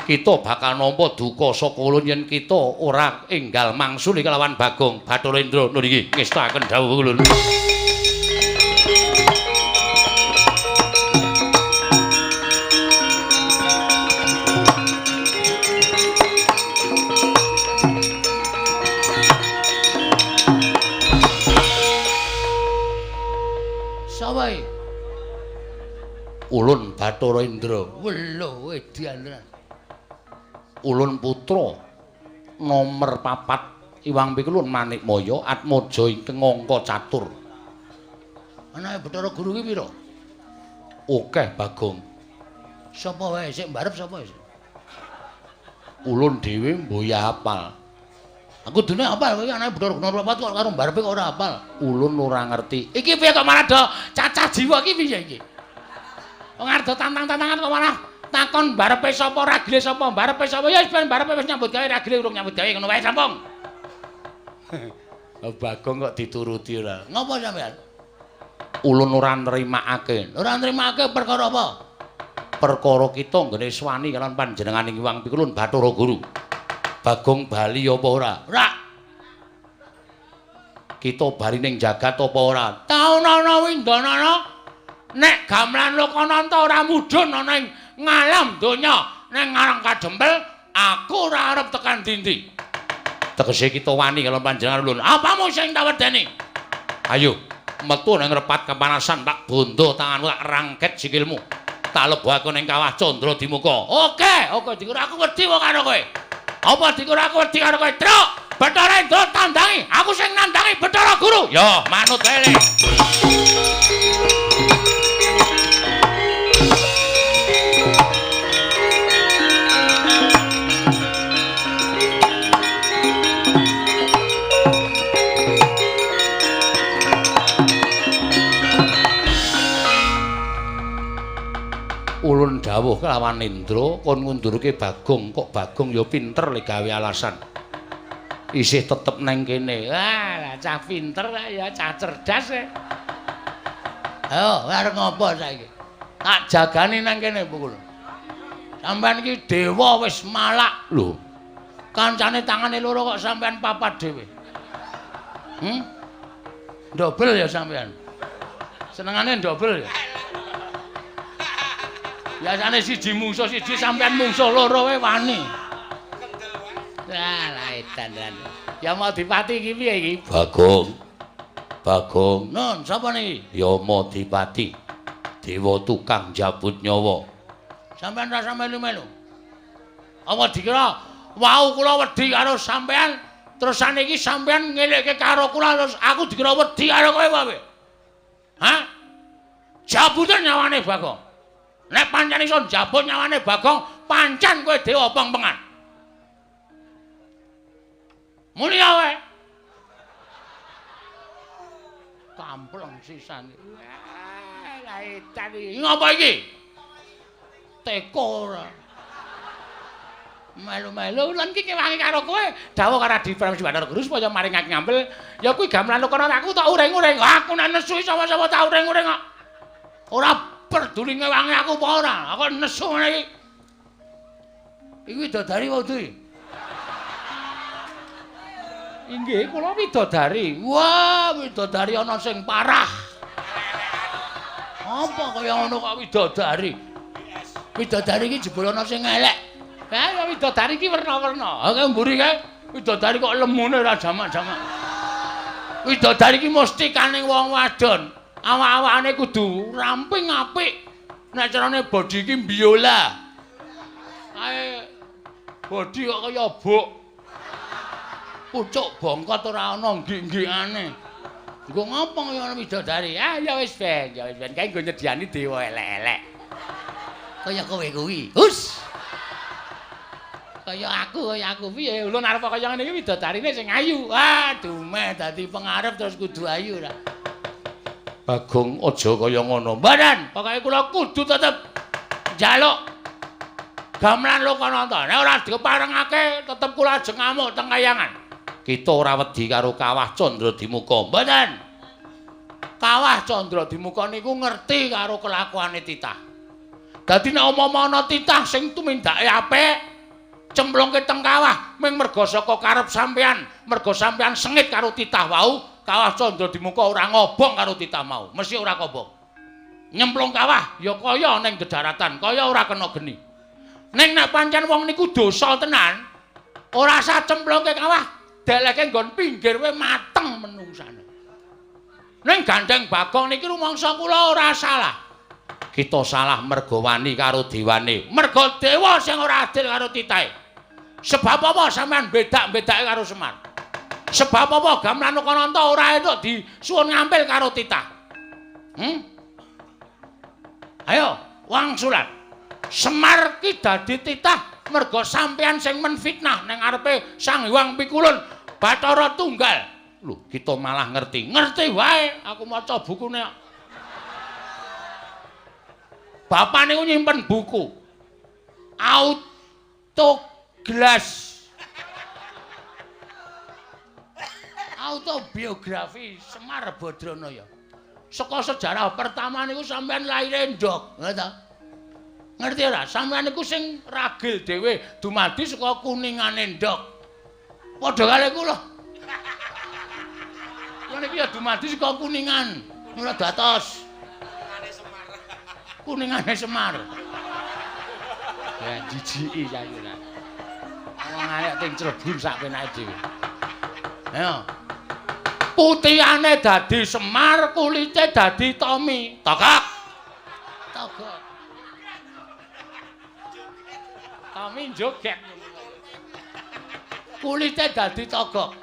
kita bakal nampa duka saka ulun yen kita ora enggal mangsuli kelawan Bagong. Bathara Indra niki ngestakaken dawuh ulun. Ulun Bathara Indra. Welo edan tenan. Ulun putra nomer 4 Iwang Pikulun Manikmaya Atmaja ingkang angka catur. Anake Bathara Guru ki pira? Akeh Bagong. Sapa wae sik mbarep sapa wis? Ulun dhewe mboya apal. Aku dene apal kowe anake Bathara Guru nomor 4 kok karo mbarepe kok ora apal. Ulun ora ngerti. Iki piye kok malah do cacah jiwa iki piye iki? Wong arep tantang-tantangan kok malah takon barepe sapa ragile sapa barepe sapa ya wis ben barepe wis nyambut gawe ragile urung nyambut gawe ngono wae sampung. Bagong kok dituruti ora. Ngopo sampean? Ulun ora nrimakake. Ora nrimakake perkara apa? Perkara kita nggene swani kalian panjenengan ing Hyang Pikulun Bathara Guru. Bagong bali apa ora? Ora. Kita bali ning jagat apa ora? Taunana windanana nek gamelan Lokananta ora mudhun ana ing ngalam donya ning Karang Kadempel, aku ora arep tekan dindi. Tegese kita wani karo panjenengan ulun. Apamu sing tak wedeni? Ayo metu nang repat kepanasan tak bondo tanganmu tak rangket sikilmu. Tak lebokake ning kawah Candra Dimuka. Oke, oke dikira aku wedi wong karo kowe. Apa dikira aku wedi karo kowe? Truk, Bathara Indra tandangi, aku sing nandangi Bathara Guru. Yo, manut wae le. Ulun dawuh kelawan Indra kon ngundurke Bagong, kok Bagong ya pinter le gawe alasan. Isih tetep neng kene. Wah, cah pinter ya, cah cerdas e. Ayo, arep ngopo saiki? Tak jagani nang kene pukul. Sampeyan iki dewa wis malak lho. Kancane tangane loro kok sampeyan papat dhewe. Dobel ya sampeyan. Senengane dobel ya. Biasane siji mungsuh siji sampean mungsuh loro wae wani. Lah edan tenan. Ya mau dipati iki piye iki? Bagong. Bagong. Nun, sapa niki? Yama Dipati. Dewa tukang jabut nyawa. Sampeyan rasa melu-melu. Apa dikira Wau kula wedi karo sampean, terus saniki sampean ngelekke karo kula terus aku dikira wedi karo kowe apa? Hah? Jabuten nyawane Bagong. Nek pancen iso njabut nyawane Bagong, pancen kowe dewa pengpengan. Mulia wae. Kampleng sisan. Wah, edan iki. Ngapa iki? Teko ora. Melu-melu lan iki kewangi karo kowe. Dawuh karo Adi Pramesti Bathara Guru supaya maringake ngampil. Ya kuwi gamelan kono aku tak uring-uring. Aku nek nesu sapa-sapa tak uring-uring kok. Ora peduli ngewangi aku apa ora. Aku nesu ngene iki. Iki widodari wae kuwi. Inggih, kula widodari. Wah, widodari ana sing parah. Apa kaya ngono kok widodari? Widodari iki jebul ana sing elek. Ha, widodari iki werna-werna. Ha, kae mburi kae widodari kok lemune ora jamak-jamak. Widodari iki mesti kaning wong wadon. Awak-awakane kudu ramping apik. Nek carane body iki biola. Kae body kok kaya buk. Pucuk bongkot ora ana nggik-nggikane. Nggo ngopo kaya ana widodari? Ah ya wis ben, ya wis ben kae nggo nyediani dewa elek-elek. Kaya kowe kuwi. Hus. Kaya aku piye ulun arep kaya ngene iki widodarine sing ayu. Ah dumeh dadi pengarep terus kudu ayu ra. Bagong aja kaya ngono. Mboten, pokoke kula kudu tetep njaluk gamelan Lokananta. Nek ora diparengake tetep kula ajeng ngamuk teng kayangan. Kita ora wedi karo Kawah Candradimuka. Mboten. Kawah Candradimuka niku ngerti karo kelakuane titah. Dadi nek umpama ana titah sing tumindake apik, cemplungke teng kawah ming merga saka karep sampean, merga sampean sengit karo titah wau, Kawah Candradimuka ora ngobong karo titah mau, mesti ora kobong. Nyemplung kawah ya kaya ning dedaratan, kaya ora kena geni. Ning nek pancen wong niku dosa tenan, ora sah cemplungke kawah, deleke nggon pinggir wae mateng menungsane. Ning gandeng Bagong niki rumangsa kula ora salah. Kita salah merga wani karo dewane. Merga dewa sing ora adil karo titahe. Sebab apa sampean bedak-bedake karo Semar? Sebab apa gamelan Lokananta ora entuk disuwun ngampil karo titah? Ayo, wangsulan. Semar ki dadi titah merga sampean sing menfitnah ning ngarepe Sang Hyang Pikulun Bathara Tunggal. Lho, kita malah ngerti. Ngerti wae, aku maca bukune. Bapak niku nyimpen buku Autoglass Autobiografi Semar Badranaya. Saka sejarah pertama niku sampean lahire ndok, ngerti ta? Ngerti ora? Sampean niku sing ragil dhewe dumadi saka kuningane ndok. Padha karo kula. Kula niki ya dumadi saka kuningan, ora datos. Kuningane Semar. Ya jijiki saiki ora. Wong arek ting clebur sak penake dhewe. Ayo. Putihane dadi Semar, kulite dadi Tommy. Togok. Togok. Tommy joget. Kulite dadi togok.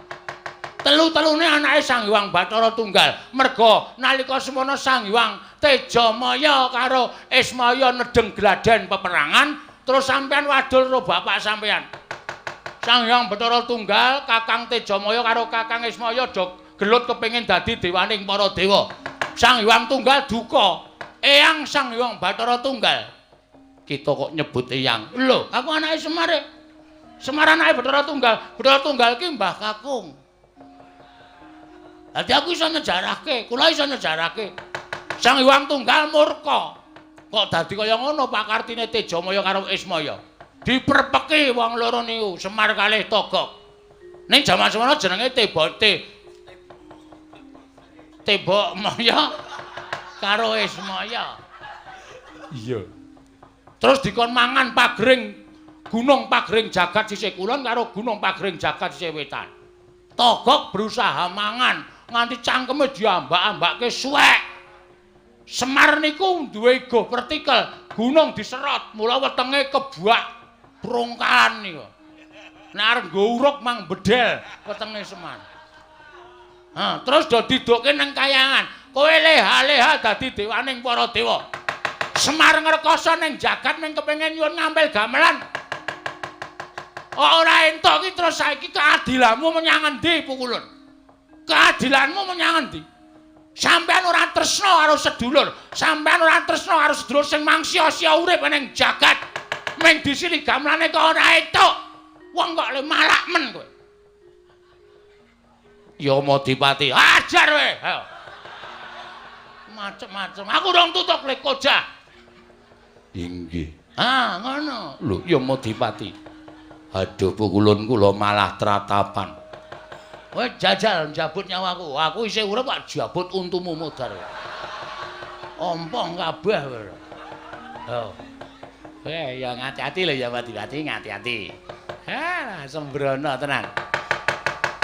Telu-telune anake Sang Hyang Bathara Tunggal. Merga nalika semono Sang Hyang Tejamaya karo Ismaya nedeng gladen peperangan, terus sampean wadul karo bapak sampean. Sang Hyang Bathara Tunggal, Kakang Tejamaya karo Kakang Ismaya do gelut kepengin dadi dewaning para dewa. Sang Hyang Tunggal duka, eyang Sang Hyang Bathara Tunggal. Kita kok nyebut eyang. Lho, aku anake Semar. Semar anake Bathara Tunggal. Bathara Tunggal ki Mbah Kakung. Dadi aku iso nyejarahke, kula iso nyejarahke. Sang Hyang Tunggal murka. Kok dadi kaya ngono pakartine Tejamaya karo Ismaya. Diprepeki wong loro niku, Semar kalih Togok. Ning jaman semono jenenge Tebok Maya karo Ismaya. Iya. Terus dikon mangan pagring Gunung Pagring Jagat sisih kulon karo Gunung Pagring Jagat sisih wetan. Togok berusaha mangan nganti cangkeme diambak-ambake suwek. Semar niku duwe igo vertikal, gunung diserot, mula wetenge kebuak brongkalan niku. Nek arep nggo uruk mang bedhel wetenge Semar. Ha, terus do didukke nang kayangan. Kowe leha-leha dadi dewaning para dewa. Semar ngrekoso ning jagat ning kepengin nyuwun ngampil gamelan. Ora entuk iki terus saiki keadilanmu menyang endi Pukulun? Keadilanmu menyang endi? Sampeyan ora tresna karo sedulur, sampeyan ora tresna karo sedulur sing mangsia-sia urip ning jagat. Ming disili gamelane kok ora entuk. Wong kok le malak men kowe. Yamadipati, ajar kowe. Ayo. Macem-macem. Aku rong tutuk le koja. Inggih. Ah, ngono. Lho, Yamadipati. Aduh, Pukulun kula malah tratapan. Kowe jajal njabut nyawaku. Aku isih urip kok jabut untumu modar. Ompong kabeh kowe. Oh. Ya ngati-ati lho Yamadipati, ngati-ati. Ha, sembrono tenan.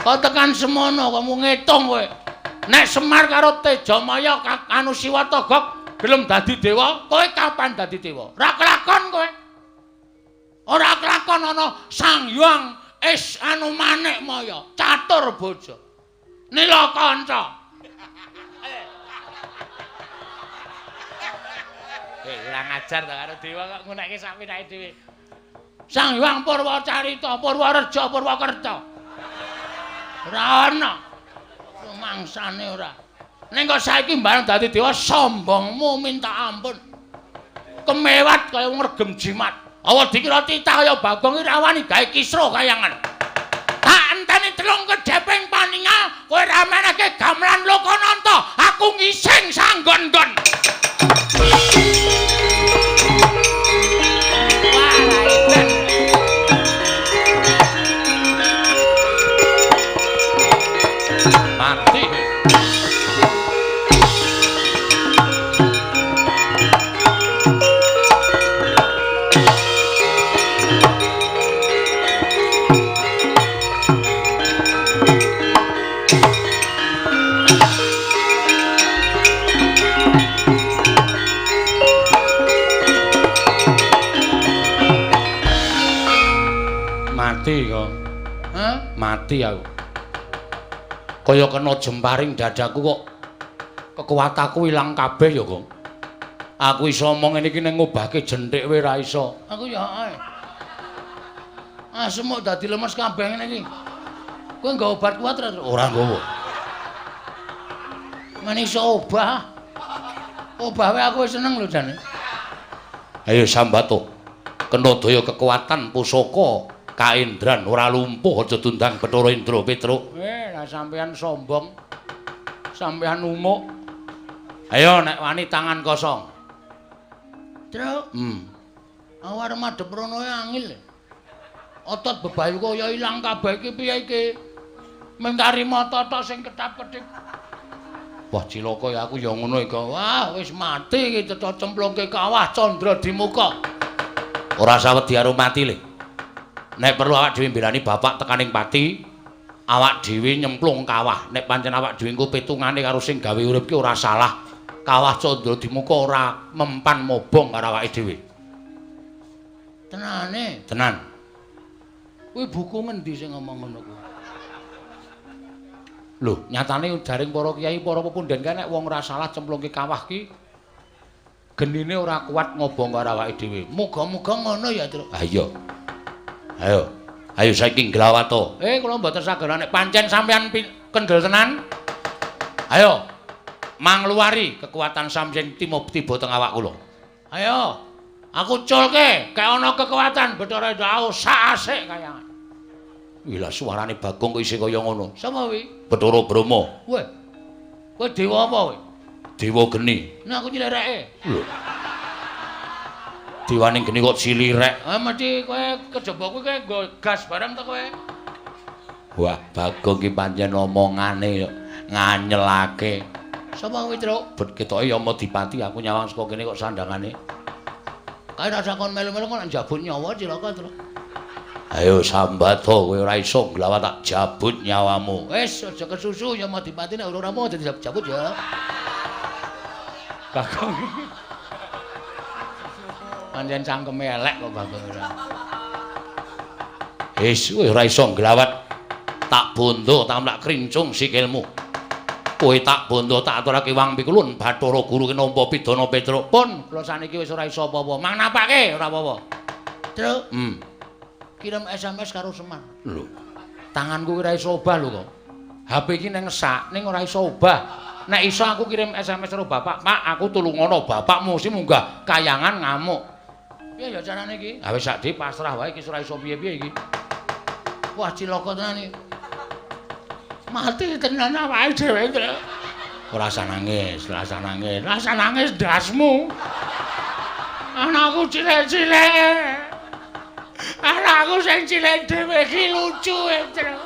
Kok tekan semono kamu ngitung kowe. Nek Semar karo Tejamaya anu Siwa Togok gelem dadi dewa, kowe kapan dadi dewa? Ora kelakon kowe. Ora kelakon ana Sang Hyang is anu manik maya, catur bojo. Nila kanca. Ora ngajar ta karo dewa kok ngunekke sak pinake dhewe. Sang Hyang Purwacarita, Purwareja, Purwakerta. Ora ana. Mangsane ora. Ning kok saiki bareng dadi dewa sombongmu minta ampun. Kemewat kaya wong regem jimat. Awa dikira titah kaya Bagong iki ra wani gawe kisruh kayangan. Tak enteni telung kedheping paningal kowe ra menehke gamelan Lokananta, aku ngising sanggon-nggon. Wah, edan. Mati. Mati kok. Hah? Mati aku. Kaya kena jemparing dadaku kok kekuatanku ilang kabeh ya, Gong. Aku iso omong ngene iki ning ngobahke jenthik wae ra iso. Aku ya ae. Ah, semuk dadi lemes kabeh ngene iki. Kowe nggawa obat kuat ora? Ora nggawa. Men iso obah. Obah wae aku wis seneng lho jane. Ayo sambato. Kena daya kekuatan pusaka kaendran ora lumpuh aja dundang Bathara Indra Petruk. Lah sampeyan sombong. Sampeyan umuk. Ayo nek wani tangan kosong. Truk. Aku arep madhep rono angil. Otot bebayu kaya ilang kabeh iki piye iki? Mengkari mata tok sing ketap-ketip. Wah cilaka ya aku ya ngono iki. Wah wis mati iki cetha cemplungke kawah candra di muka. Ora sawedi karo mati le. Nek perlu awak dhewe mbelani bapak tekaning pati, awak dhewe nyemplung kawah. Nek pancen awak dhewe engko petungane karo sing gawe urip ki ora salah. Kawah candra di muka ora mempan mobong karo awake dhewe. Tenane? Tenan. Kuwi buku ngendi sing ngomong ngono kuwi? Lho, nyatane jaring para kiai, para pepunden kae nek wong ora salah cemplungke kawah ki genine ora kuat ngobong karo awake dhewe. Muga-muga ngono ya, Truk. Ha iya. Ayo. Ayo saiki nglawato. Kula mboten saged nek pancen sampeyan kendel tenan. Ayo. Mangluwari kekuatan sampeyan tiba teng awak kula. Ayo. Aku culke, kek ana kekuatan Bathara Indra sak asik kayangan. Wih lah suarane Bagong kok isih kaya ngono. Sapa kuwi? Bathara Brahma. Weh. Kowe dewa apa kowe? Dewa geni. Nah aku nyilireke. Lho. Dewane geni kok cilirek. Ah mesti kowe kejaba kuwi kowe nggo gas barang ta kowe? Wah, Bagong ki pancen omongane nganyelake. Sapa kuwi, Truk? Bet ketoke Yamadipati aku nyawang saka kene kok sandangane. Kae rasa kon melu-melu kok njabut nyawa cilaka, Truk. Ayo sambato kowe ora iso nglawat tak jabut nyawamu. Wis aja kesusu Yamadipati nek ora rampung aja dijabut ya. Bagong. Pancen cangkeme elek kok Bagong ora. Wis kowe ora iso nglawat. Tak bondo tamlak krincung sikilmu. Kowe tak bondo tak aturake wang pikulun Bathara Guru ki nampa pidana Petruk. Pun kula saniki wis ora iso apa-apa. Mang napake ora apa-apa. Truk. Kirim SMS karo Semar. Lho. Tanganku ora iso obah lho kok. HP iki nang sak ning ora iso obah. Nek iso aku kirim SMS karo bapak, "Pak, aku tulungono bapakmu sing munggah kayangan ngamuk." Piye ya carane iki? Ha wis sak pasrah wae iki ora iso piye-piye iki. Wah, cilaka tenan iki. Mati tenan awake dhewe, Truk. Ora usah nangis, ora usah nangis. Ora usah nangis ndasmu. Anakku cilik-cilik. Anakku sing cilik dhewe iki lucu, Truk.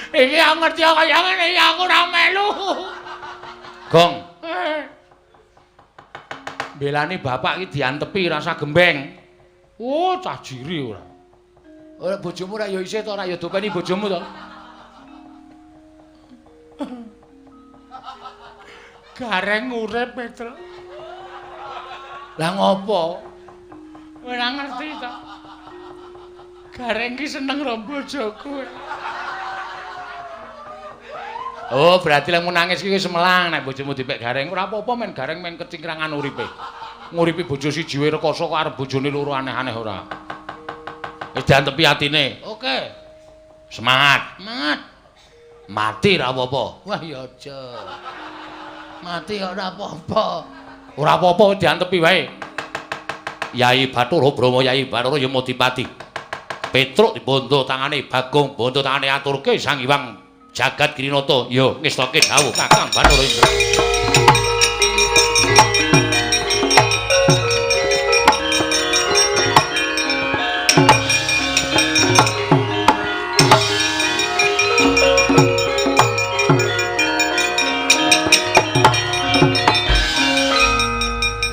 Iki aku ngerti kaya ngene iki aku ora melu. Gong. Belani bapak iki diantepi rasa gembeng. Oh, cah jiri ora. Ora bojomu ora ya isih to ora ya dopeni bojomu to. Gareng urip, Petruk. Lah ngopo? Ora ngerti to. Gareng ki seneng karo bojoku. Oh, berarti lek nangis iki wis melang nek bojomu dipek gareng. Ora apa-apa men gareng men kecingkrangan uripe. Nguripi bojo siji wae rekoso kok arep bojone loro aneh-aneh ora. Wis diantepi atine. Oke. Semangat. Semangat. Mati ora apa-apa. Wah ya aja. Mati ora apa-apa. Ora apa-apa diantepi wae. Yai Bathara Brahma, Yai Bathara Yamadipati. Petruk dibondo tangane Bagong, bondo tangane aturke Sang Hyang Jagat Girinata. Ya ngestoke dawuh Kakang Bathara Indra.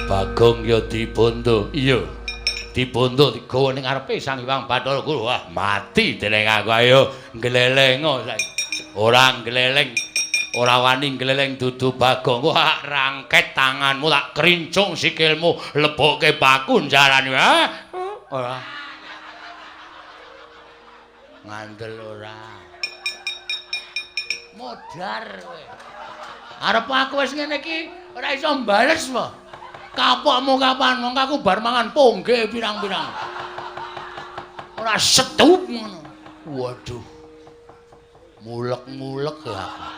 Bagong ya dibondo. Iya. Dibondo digawa ning ngarepe Sang Hyang Bathara Guru. Wah, mati dening aku. Ayo nglelengo saiki. Ora ngleleng, ora wani ngleleng dudu Bagong. Wah, rangket tanganmu tak krincung sikilmu, lebokke paku njarane. Ora. Ngandel ora. Modar kowe. Arep aku wis ngene iki ora iso mbales po. Kapokmu kapan? Mongko aku bar mangan pongge pirang-pirang. Ora setup ngono. Waduh. Mulek-mulek ya aku.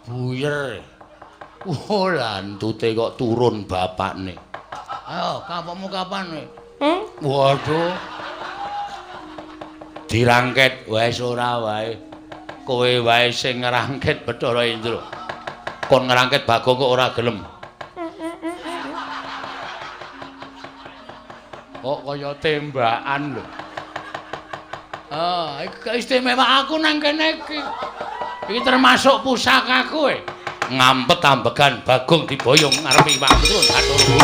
Buyer. Oh, lantute kok turun bapakne. Ayo, kapokmu kapan kowe? Waduh. Dirangket wis ora wae. Kowe wae sing ngrangket Bathara Indra. Kon ngrangket Bagong kok ora gelem. Kok kaya tembakan lho. Ah, iki istimewa aku nang kene iki. Iki termasuk pusakaku e. Ngampet ambegan Bagong diboyong ngarepe Iwak Petruk Bathara Guru.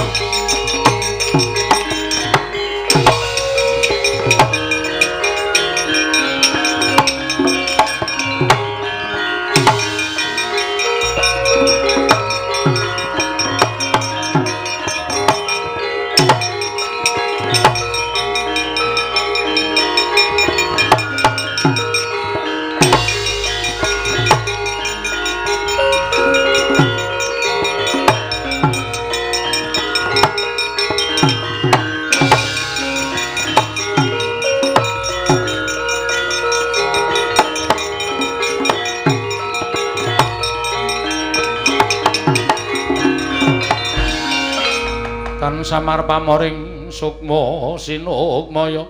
Samar pamoring sukma sinukmaya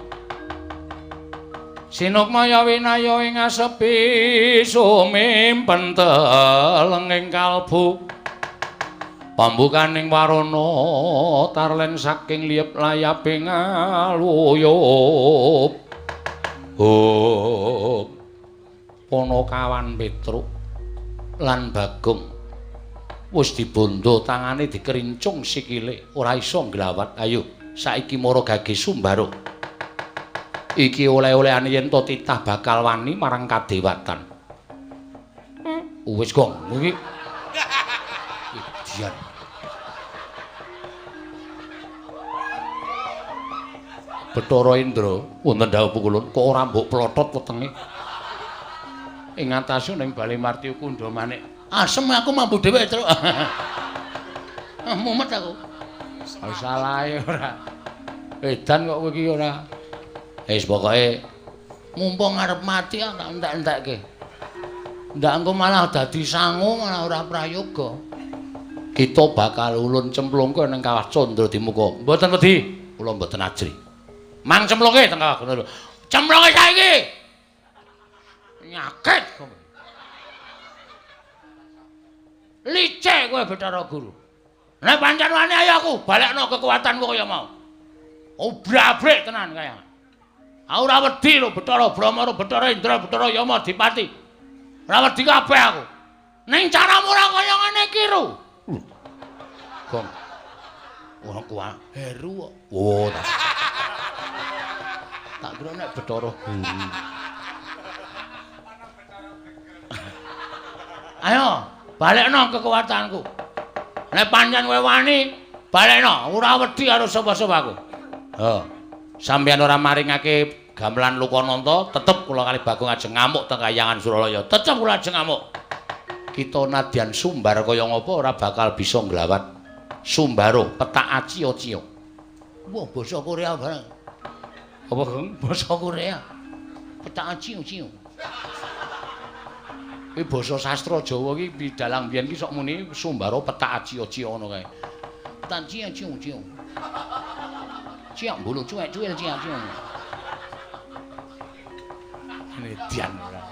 sinukmaya winaya ing asepi sumimpen telenging kalbu pambukaning warana tarlen saking liyep layaping aluyup. Oh, Ponokawan Petruk lan Bagong wis dibondo tangane dikerincung sikile ora iso nglawat. Ayo saiki mara gage sumbaro. Iki oleh-olehane yen to titah bakal wani marang kadewatan. Wis gong iki. Dian. Bathara Indra, wonten dawuh pukulun, kok ora mbok plotot wetenge. Ing atase ning Bale Martya Kundha Manik. Asem aku mampu dhewe, Truk. Mumet aku. Salahe ora. Edan kok kowe iki ora. Wis pokoke mumpung arep mati tak entek-entekke. Ndak engko malah dadi sangu malah ora prayoga. Kita bakal ulun cemplungke ning Kawah Candra Dimuka. Mboten wedi, kula mboten ajri. Mang cemplungke teng Kawah Candra. Cemplungke saiki. Nyakit kowe. Licik kowe Bathara Guru. Nek pancen wani ayo aku balekno kekuatanku kaya mau. Obrak-abrik tenan kaya. Aku ora wedi lho Bathara Brahma, Bathara Indra, Bathara Yama Dipati. Ora wedi kabeh aku. Ning caramu ora kaya ngene iki, Ru. Gong. Ora kuat. Heru kok. Oh, tak kira nek Bathara Guru. Ayo, balekno kekuatanku. Nek pancen kowe wani, balekno. Ora wedi karo sapa-sapa aku. Ha. Sampeyan ora maringake gamelan Lokananta, tetep kula kali Bagong ajeng ngamuk teng Kahyangan Suralaya. Tetep kula ajeng ngamuk. Kita nadyan sumbar kaya ngapa ora bakal bisa nglawat. Sumbaro petak acio-cio. Wah, basa Korea bareng. Apa, Gong? Basa Korea. Petak acio-cio. Iki basa sastra Jawa iki pidalang biyen iki sok muni Sumbaro petak acio-cio ngono kae. Petak acio-cio. Ciak mbulu cuek cuil ciak ciok. Median ora.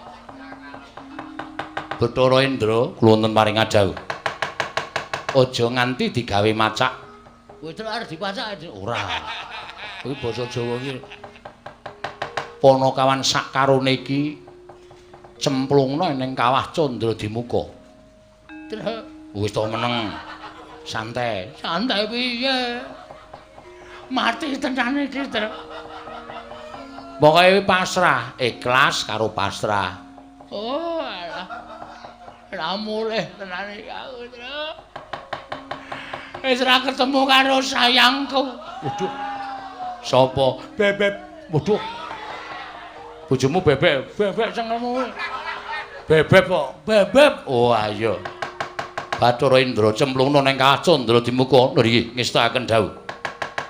Bathara Indra kula wonten paring dawuh. Aja nganti digawe macak. Kowe terus arep dipacak ora. Kuwi basa Jawa iki. Panakawan sakarone iki cemplungna ning Kawah Candra Dimuka. Terus wis to meneng. Santai. Santai piye? Mati tenan iki, Tru. Pokoke pasrah, ikhlas karo pasrah. Oh, alah. Ora mulih tenan iki aku, Tru. Wis ora ketemu karo sayangku. Waduh. Sapa? Bebek. Waduh. Bojomu bebek, bebek cengkelmu. Bebek kok. Bebek. Oh, ayo. Bathara Indra cemplungna ning Kawah Candra Dimuka. Nggih, ngestakaken dawuh.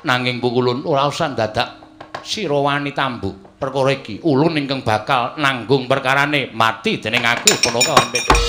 Nanging pukulun ora usah dadak sira wani tambuk perkara iki. Ulun ingkang bakal nanggung perkarane mati dening aku Panakawan Petruk.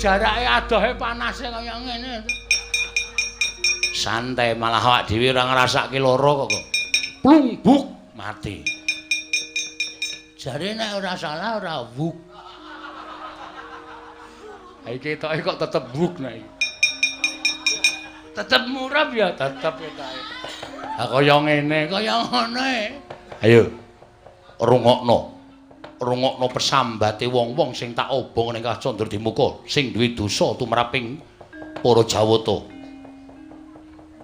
Jarake adohe panase kaya ngene. Santai malah awak dhewe ora ngrasake lara kok. Plungbuk mati. Jare nek ora salah ora wuk. Ha iki ketoke kok tetep wuk nek iki. Tetep murab ya, tetep ketoke. Ha kaya ngene, kaya ngono e. Ayo. Rungokno. Rungokno pesambate wong-wong sing tak obong ning Kawah Candra Dimuka sing duwe dosa tumraping para Jawata.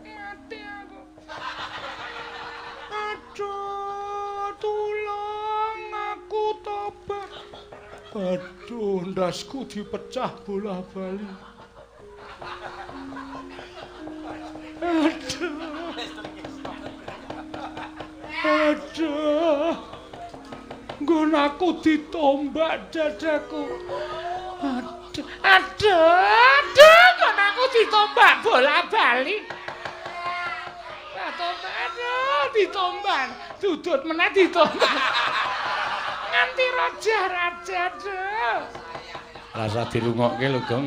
Mati aku. Aduh, tulung aku tobat. Aduh, ndasku dipecah bola-bali. Aduh. Aduh. Nggon aku ditombak dadaku. Aduh, aduh, aduh, nggon aku ditombak bola-bali. Tombak, aduh, ditombak. Dudut meneh ditombak. Nganti raja-raja, aduh. Rasa dirungokke lho, Gong.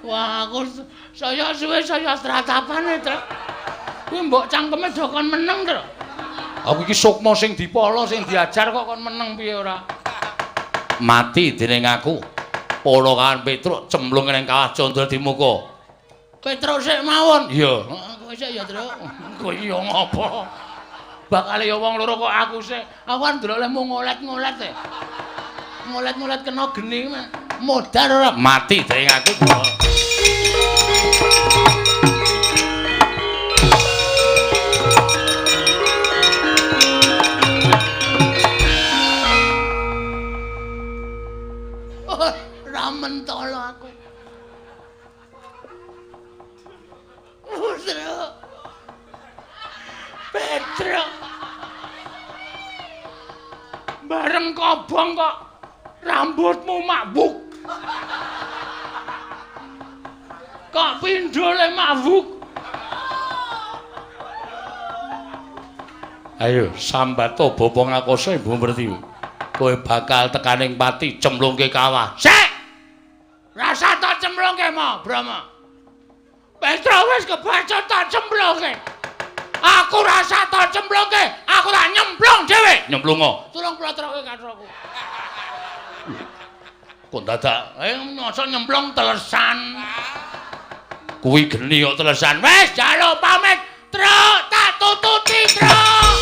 Wah, aku saya suwe saya stratapan, Truk. Kuwi mbok cangkeme do kon meneng to. Aku iki sukma sing dipala sing diajar kok kon meneng piye ora? Mati dening aku. Pala kawan Petruk cemplung ning kawah Candra Dimuka. Petruk sik mawon. Iya. Heeh, kowe sik ya, Truk. Kowe iya ngopo? Bakale ya wong loro kok aku sik. Aku kan ndelok lehmu ngolet-ngolet e. Ngolet-ngolet kena geni modar ora? Mati dening aku. Ora mentolo aku. Putra. Petruk. Bareng kobong kok rambutmu makbuk. Kok pindhole makbuk. Ayo sambato bapa ngakoso Ibu Pertiwi. Kowe bakal tekaning pati cemplungke kawah. Sik. Rasa tak cemplungke mo, Brahma. Petruk wis kebaca tak cemplungke. Aku rasa tak cemplungke, aku tak nyemplung dhewe. Nyemplungo. Tulung plotroke katroku. Kok dadak nyosok nyemplung telesan. Kuwi geni kok telesan. Wis njaluk pamit, Truk, tak tututi, Truk.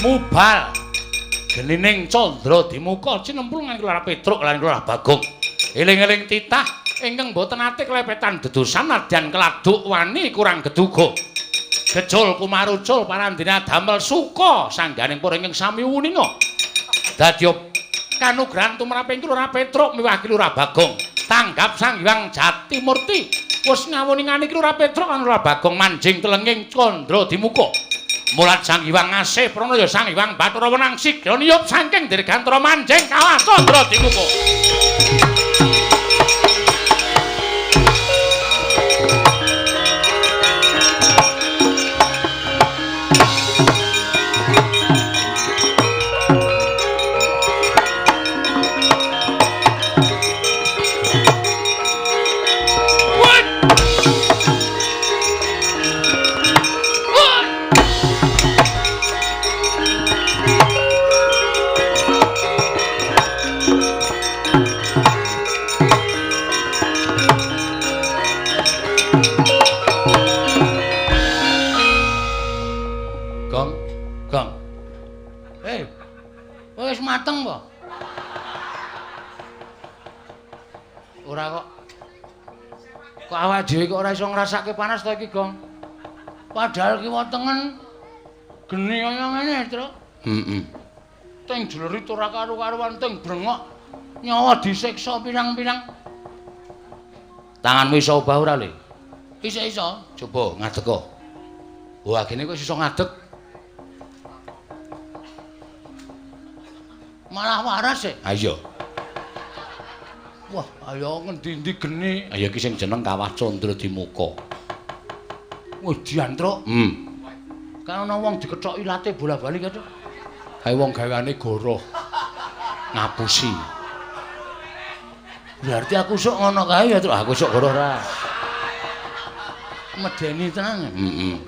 Mubal genining Candra Dimuka cinemplungan Lurah Petruk lan Lurah Bagong. Eling-eling titah ingkang boten ate klepetan dedosan nadyan keladuk wani kurang geduga. Gejul kumarucul parandina damel suka sangganing para ingkang sami wuninga. Dadya kanugrahan tumraping Lurah Petruk miwah Lurah Bagong. Tanggap Sang Hyang Jatimurti wis ngawuningani Lurah Petruk lan Lurah Bagong manjing telenging Candra Dimuka. Mulat Sang Hyang Asih Pranaya Sang Hyang Bathara Wenang sigra niyup saking dirgantara manjing kawah Candra Dimuka. Mateng po? Ora kok. Kok awake dhewe kok ora iso ngrasake panas to iki, Gong? Padahal kiwa tengen geni kaya ngene, Truk. Heeh. Teng jlerit ora karu-karuan, teng brengok nyawa disiksa pirang-pirang. Tanganmu iso obah ora, Le? Iso-iso. Coba ngadeg kok. Wah, gene kok iso ngadeg. Malah waras e. Ha iya. Wah, ayo ngendi-endi geni. Ha iki sing jeneng Kawah Candra Dimuka. Wah, dian, Truk. Kan ana wong dikethok ilate bola-bali kae, Truk. Kae wong gaweane goroh. Ngapusi. Berarti aku sok ngono kae ya, Truk. Aku sok goroh ora. Medeni tenan. Heeh.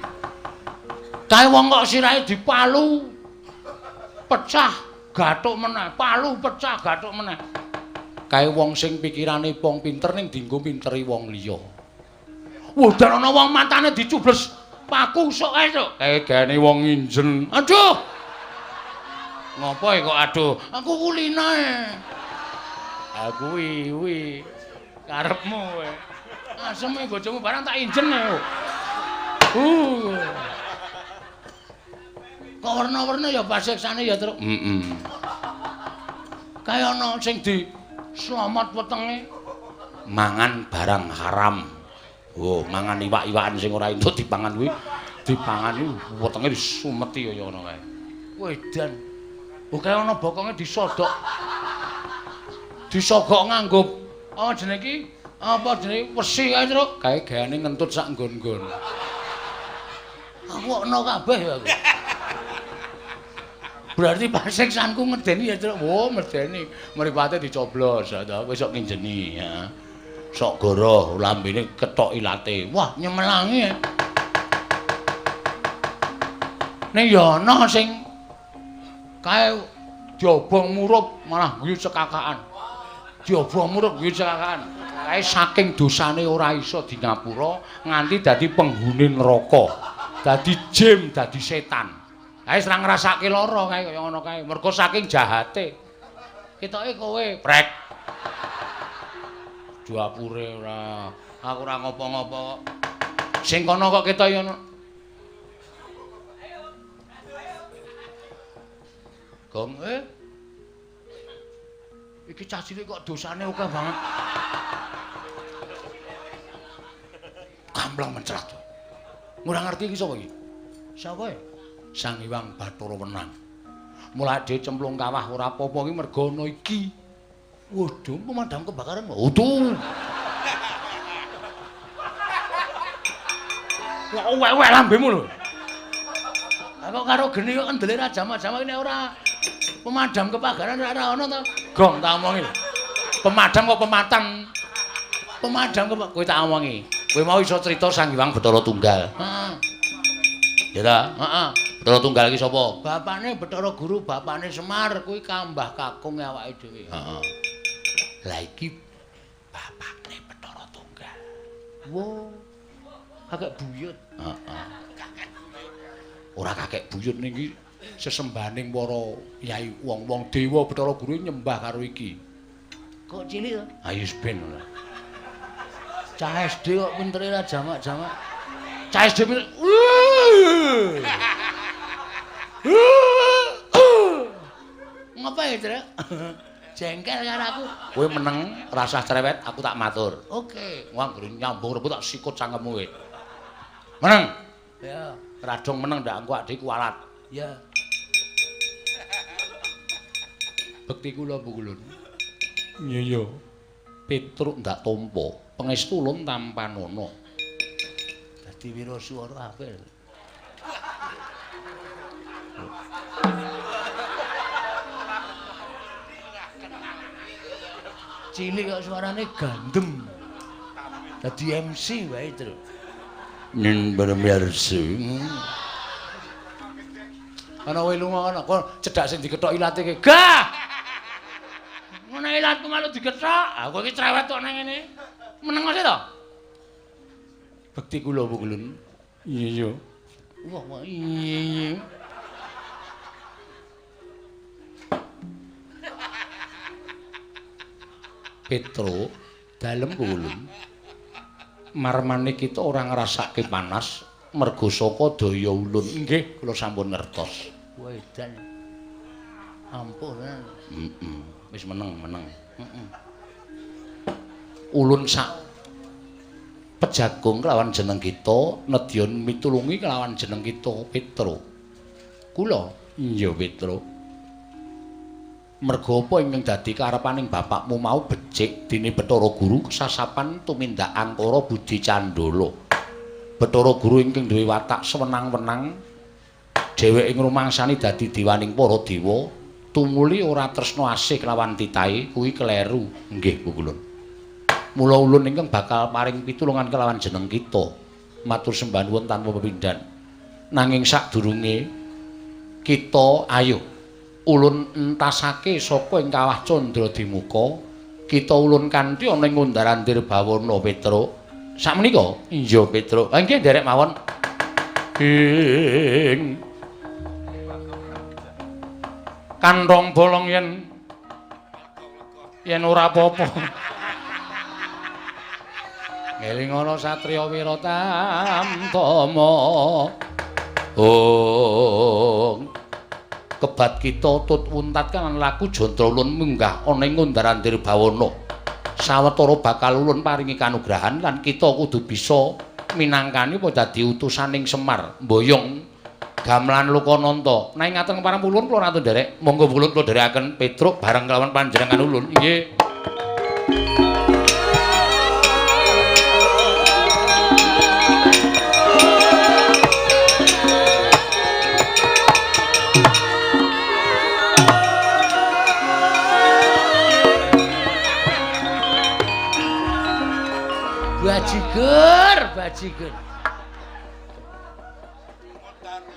Kae wong kok sirahe dipalu. Pecah. Gathuk meneh, palu pecah gathuk meneh. Kae wong sing pikirane wong pinter ning dienggo minteri wong liya. Wudan ana wong matane dicubles paku sok kae, Cuk. Kae gaene wong nginjen. Aduh. Ngopo e kok aduh? Aku kulina e. Ha kuwi kuwi karepmu kowe. Aseme bojomu barang tak injen e. Kok werna-werna ya pasiksane ya, Truk. Heeh. Kaya ana sing di slamet wetenge mangan barang haram. Oh, mangan iwak-iwakan sing ora entuk dipangan kuwi, dipangani wetenge disumeti kaya ngono kae. Wedan. Oh, kaya ana bokonge disodok. Disogok nganggo apa jenenge iki? Apa jenenge wesi kae, Truk? Kae gaweane ngentut sak nggon-nggon. Aku kok ana kabeh ya aku. Berarti pasiksanku ngedeni ya, Truk. Wo, medeni. Mripate dicoblos, ta kowe sok nginjeni, ya. Sok goroh lambene ketok ilate. Wah, nyemelangi. Ning ya ana sing kae diobong murup malah guyu cekakaan. Diobong murup guyu cekakaan. Kae saking dosane ora iso di ngapura nganti dadi penghuni neraka. Dadi jim, dadi setan. Kae wis ora ngrasake lara kae kaya ngono kae. Mergo saking jahate. Ketoke kowe prek. Duapure ora. Aku ora ngopo-ngopo kok. Sing kono kok ketok ya ngono. Gong iki cah cilik kok dosane akeh banget. Kampleng mencrat. Ora ngerti iki sapa iki? Sapa e? Sang Hyang Bathara Wenang. Mulane dhewe cemplung kawah ora apa-apa iki mergo ana iki. Waduh, pemadam kebakaran. Waduh. Wah, wek-wek lambemu lho. Lah kok karo geni kok kendele ra jamak-jamak nek ora pemadam kebakaran ora ana to. Gong tak omongi. Pemadam kok pematang. Pemadam kok kowe tak omongi. Kowe mau iso crita Sang Hyang Bathara Tunggal. Heeh. Ya ta? Heeh. Bathara Tunggal iki sapa? Bapane Bathara Guru, bapane Semar, kuwi kambah kakung awake dhewe. Heeh. Lah iki bapakne Bathara Tunggal. Wo. Kakek buyut. Heeh. Ora kakek buyut niki sesembahaning para yai wong-wong dewa Bathara Guru nyembah karo iki. Kok cilik to? Ayo ben ora. Cah SD kok pintere ra jamak-jamak. Cah SD pinter. Ngapa ya, Truk? Jengkel karo aku. Kowe meneng, rasah cerewet, aku tak matur. Oke. Wah, anggere nyambung rebut tak sikut cangkemmu kowe. Meneng. Ya. Radong meneng ndak engko adik kualat. Ya. Bekti kula Bu Kulun. Iya iya. Petruk ndak tampa, pangestu ulun tampanana. Dadi wiraswara apik. Cilik kok suarane gandem. Dadi MC wae, Truk. Ning bermirsa. Ana kowe lunga ana kok cedhak sing dikethok ilate ki. Gah! Ngono ilatku malu dikethok. Aku iki cerewet kok nang ngene. Meneng sih to? Bekti kula Bu Kulun. Iya iya. Wah, iya iya. Petro dalem Bu Kulun. Marmane kita ora ngrasake panas mergo saka daya ulun. Nggih, kula sampun ngertos. Wah, edan. Ampuh tenan. Heeh. Wis meneng, meneng. Heeh. Ulun sak pejagung kelawan jeneng kita nedya mitulungi kelawan jeneng kita Petro. Kula iya Petro. Mergo apa ingkang dadi karepaning bapakmu mau becik dene Bathara Guru kesasapan tumindak angkara budi candala. Bathara Guru ingkang duwe watak sewenang-wenang dheweke ngrumangsani dadi dewaning para dewa tumuli ora tresna asih kelawan titahe kuwi kleru. Nggih Bu Kulun. Mula ulun ingkang bakal paring pitulungan kelawan jeneng kita. Matur sembah nuwun tanpa pepindhan. Nanging sadurunge kita ayo ulun entasake saka ing kawah Candra Dimuka, kita ulun kanthi ana ing Undar-andir Bawana Petro. Sakmenika? Iya Petro. Ha nggih nderek mawon. Ing kantong bolong yen yen ora apa-apa. Ngelingono satriya wira tamtama. Ong kebat kita tut wuntat kan laku jantra ulun munggah ana ing Undar-andir Bawana. Sawetara bakal ulun paringi kanugrahan lan kita kudu bisa minangkani apa dadi utusaning Semar mboyong gamelan Lokananta. Nek ngaten parang ulun kula ratu nderek, monggo ulun kula nderekaken Petruk bareng kelawan panjenengan ulun. Nggih. Bajigur, bajigur.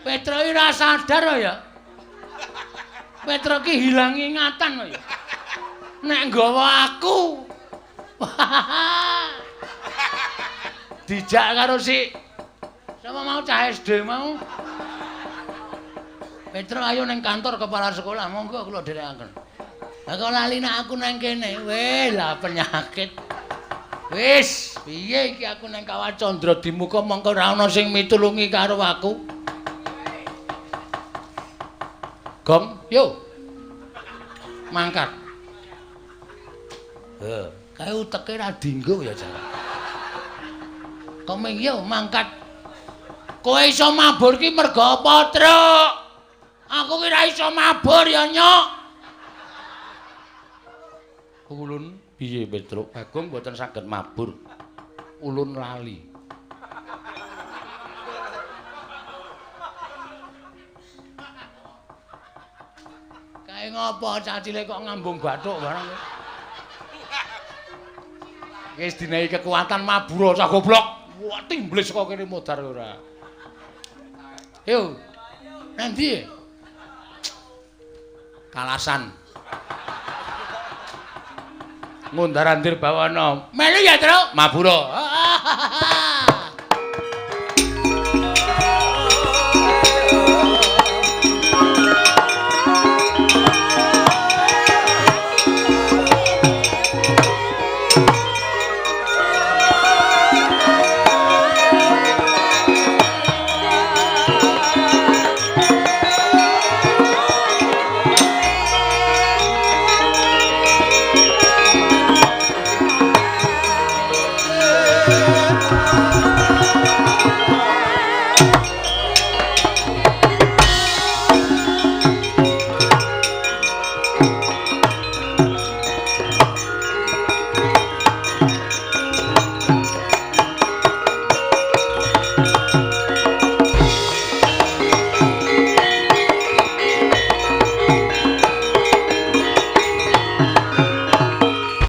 Petro iki ora sadar ya. Petro ki hilang ingatan ya. Nek nggawa aku. Dijak karo si sapa mau cah SD mau. Petro ayo ning kantor kepala sekolah, monggo kula dherekaken. Lah kok lali nek aku nang kene. Weh, lah penyakit. Wis, piye iki aku nang Kawah Candra Dimuka mongko ora ana sing mitulungi karo aku. Gong, yo. Mangkat. Heh, kae uteke ra dinggo ya jan. Komeng yo mangkat. Kowe iso mabur ki mergo apa, Truk? Aku ki ra iso mabur ya, Nyok. Ulun piye, Petruk? Bagong mboten saged mabur. Ulun lali. Kae ngopo cah cilik kok ngambung bathuk barang. Wis dinehi kekuatan mabur cah goblok. Wah, timblis kok kene modar ora. Yo. Nanti. Kalasan. Ngundar-andir bawana. Melu ya, Truk? Mabura.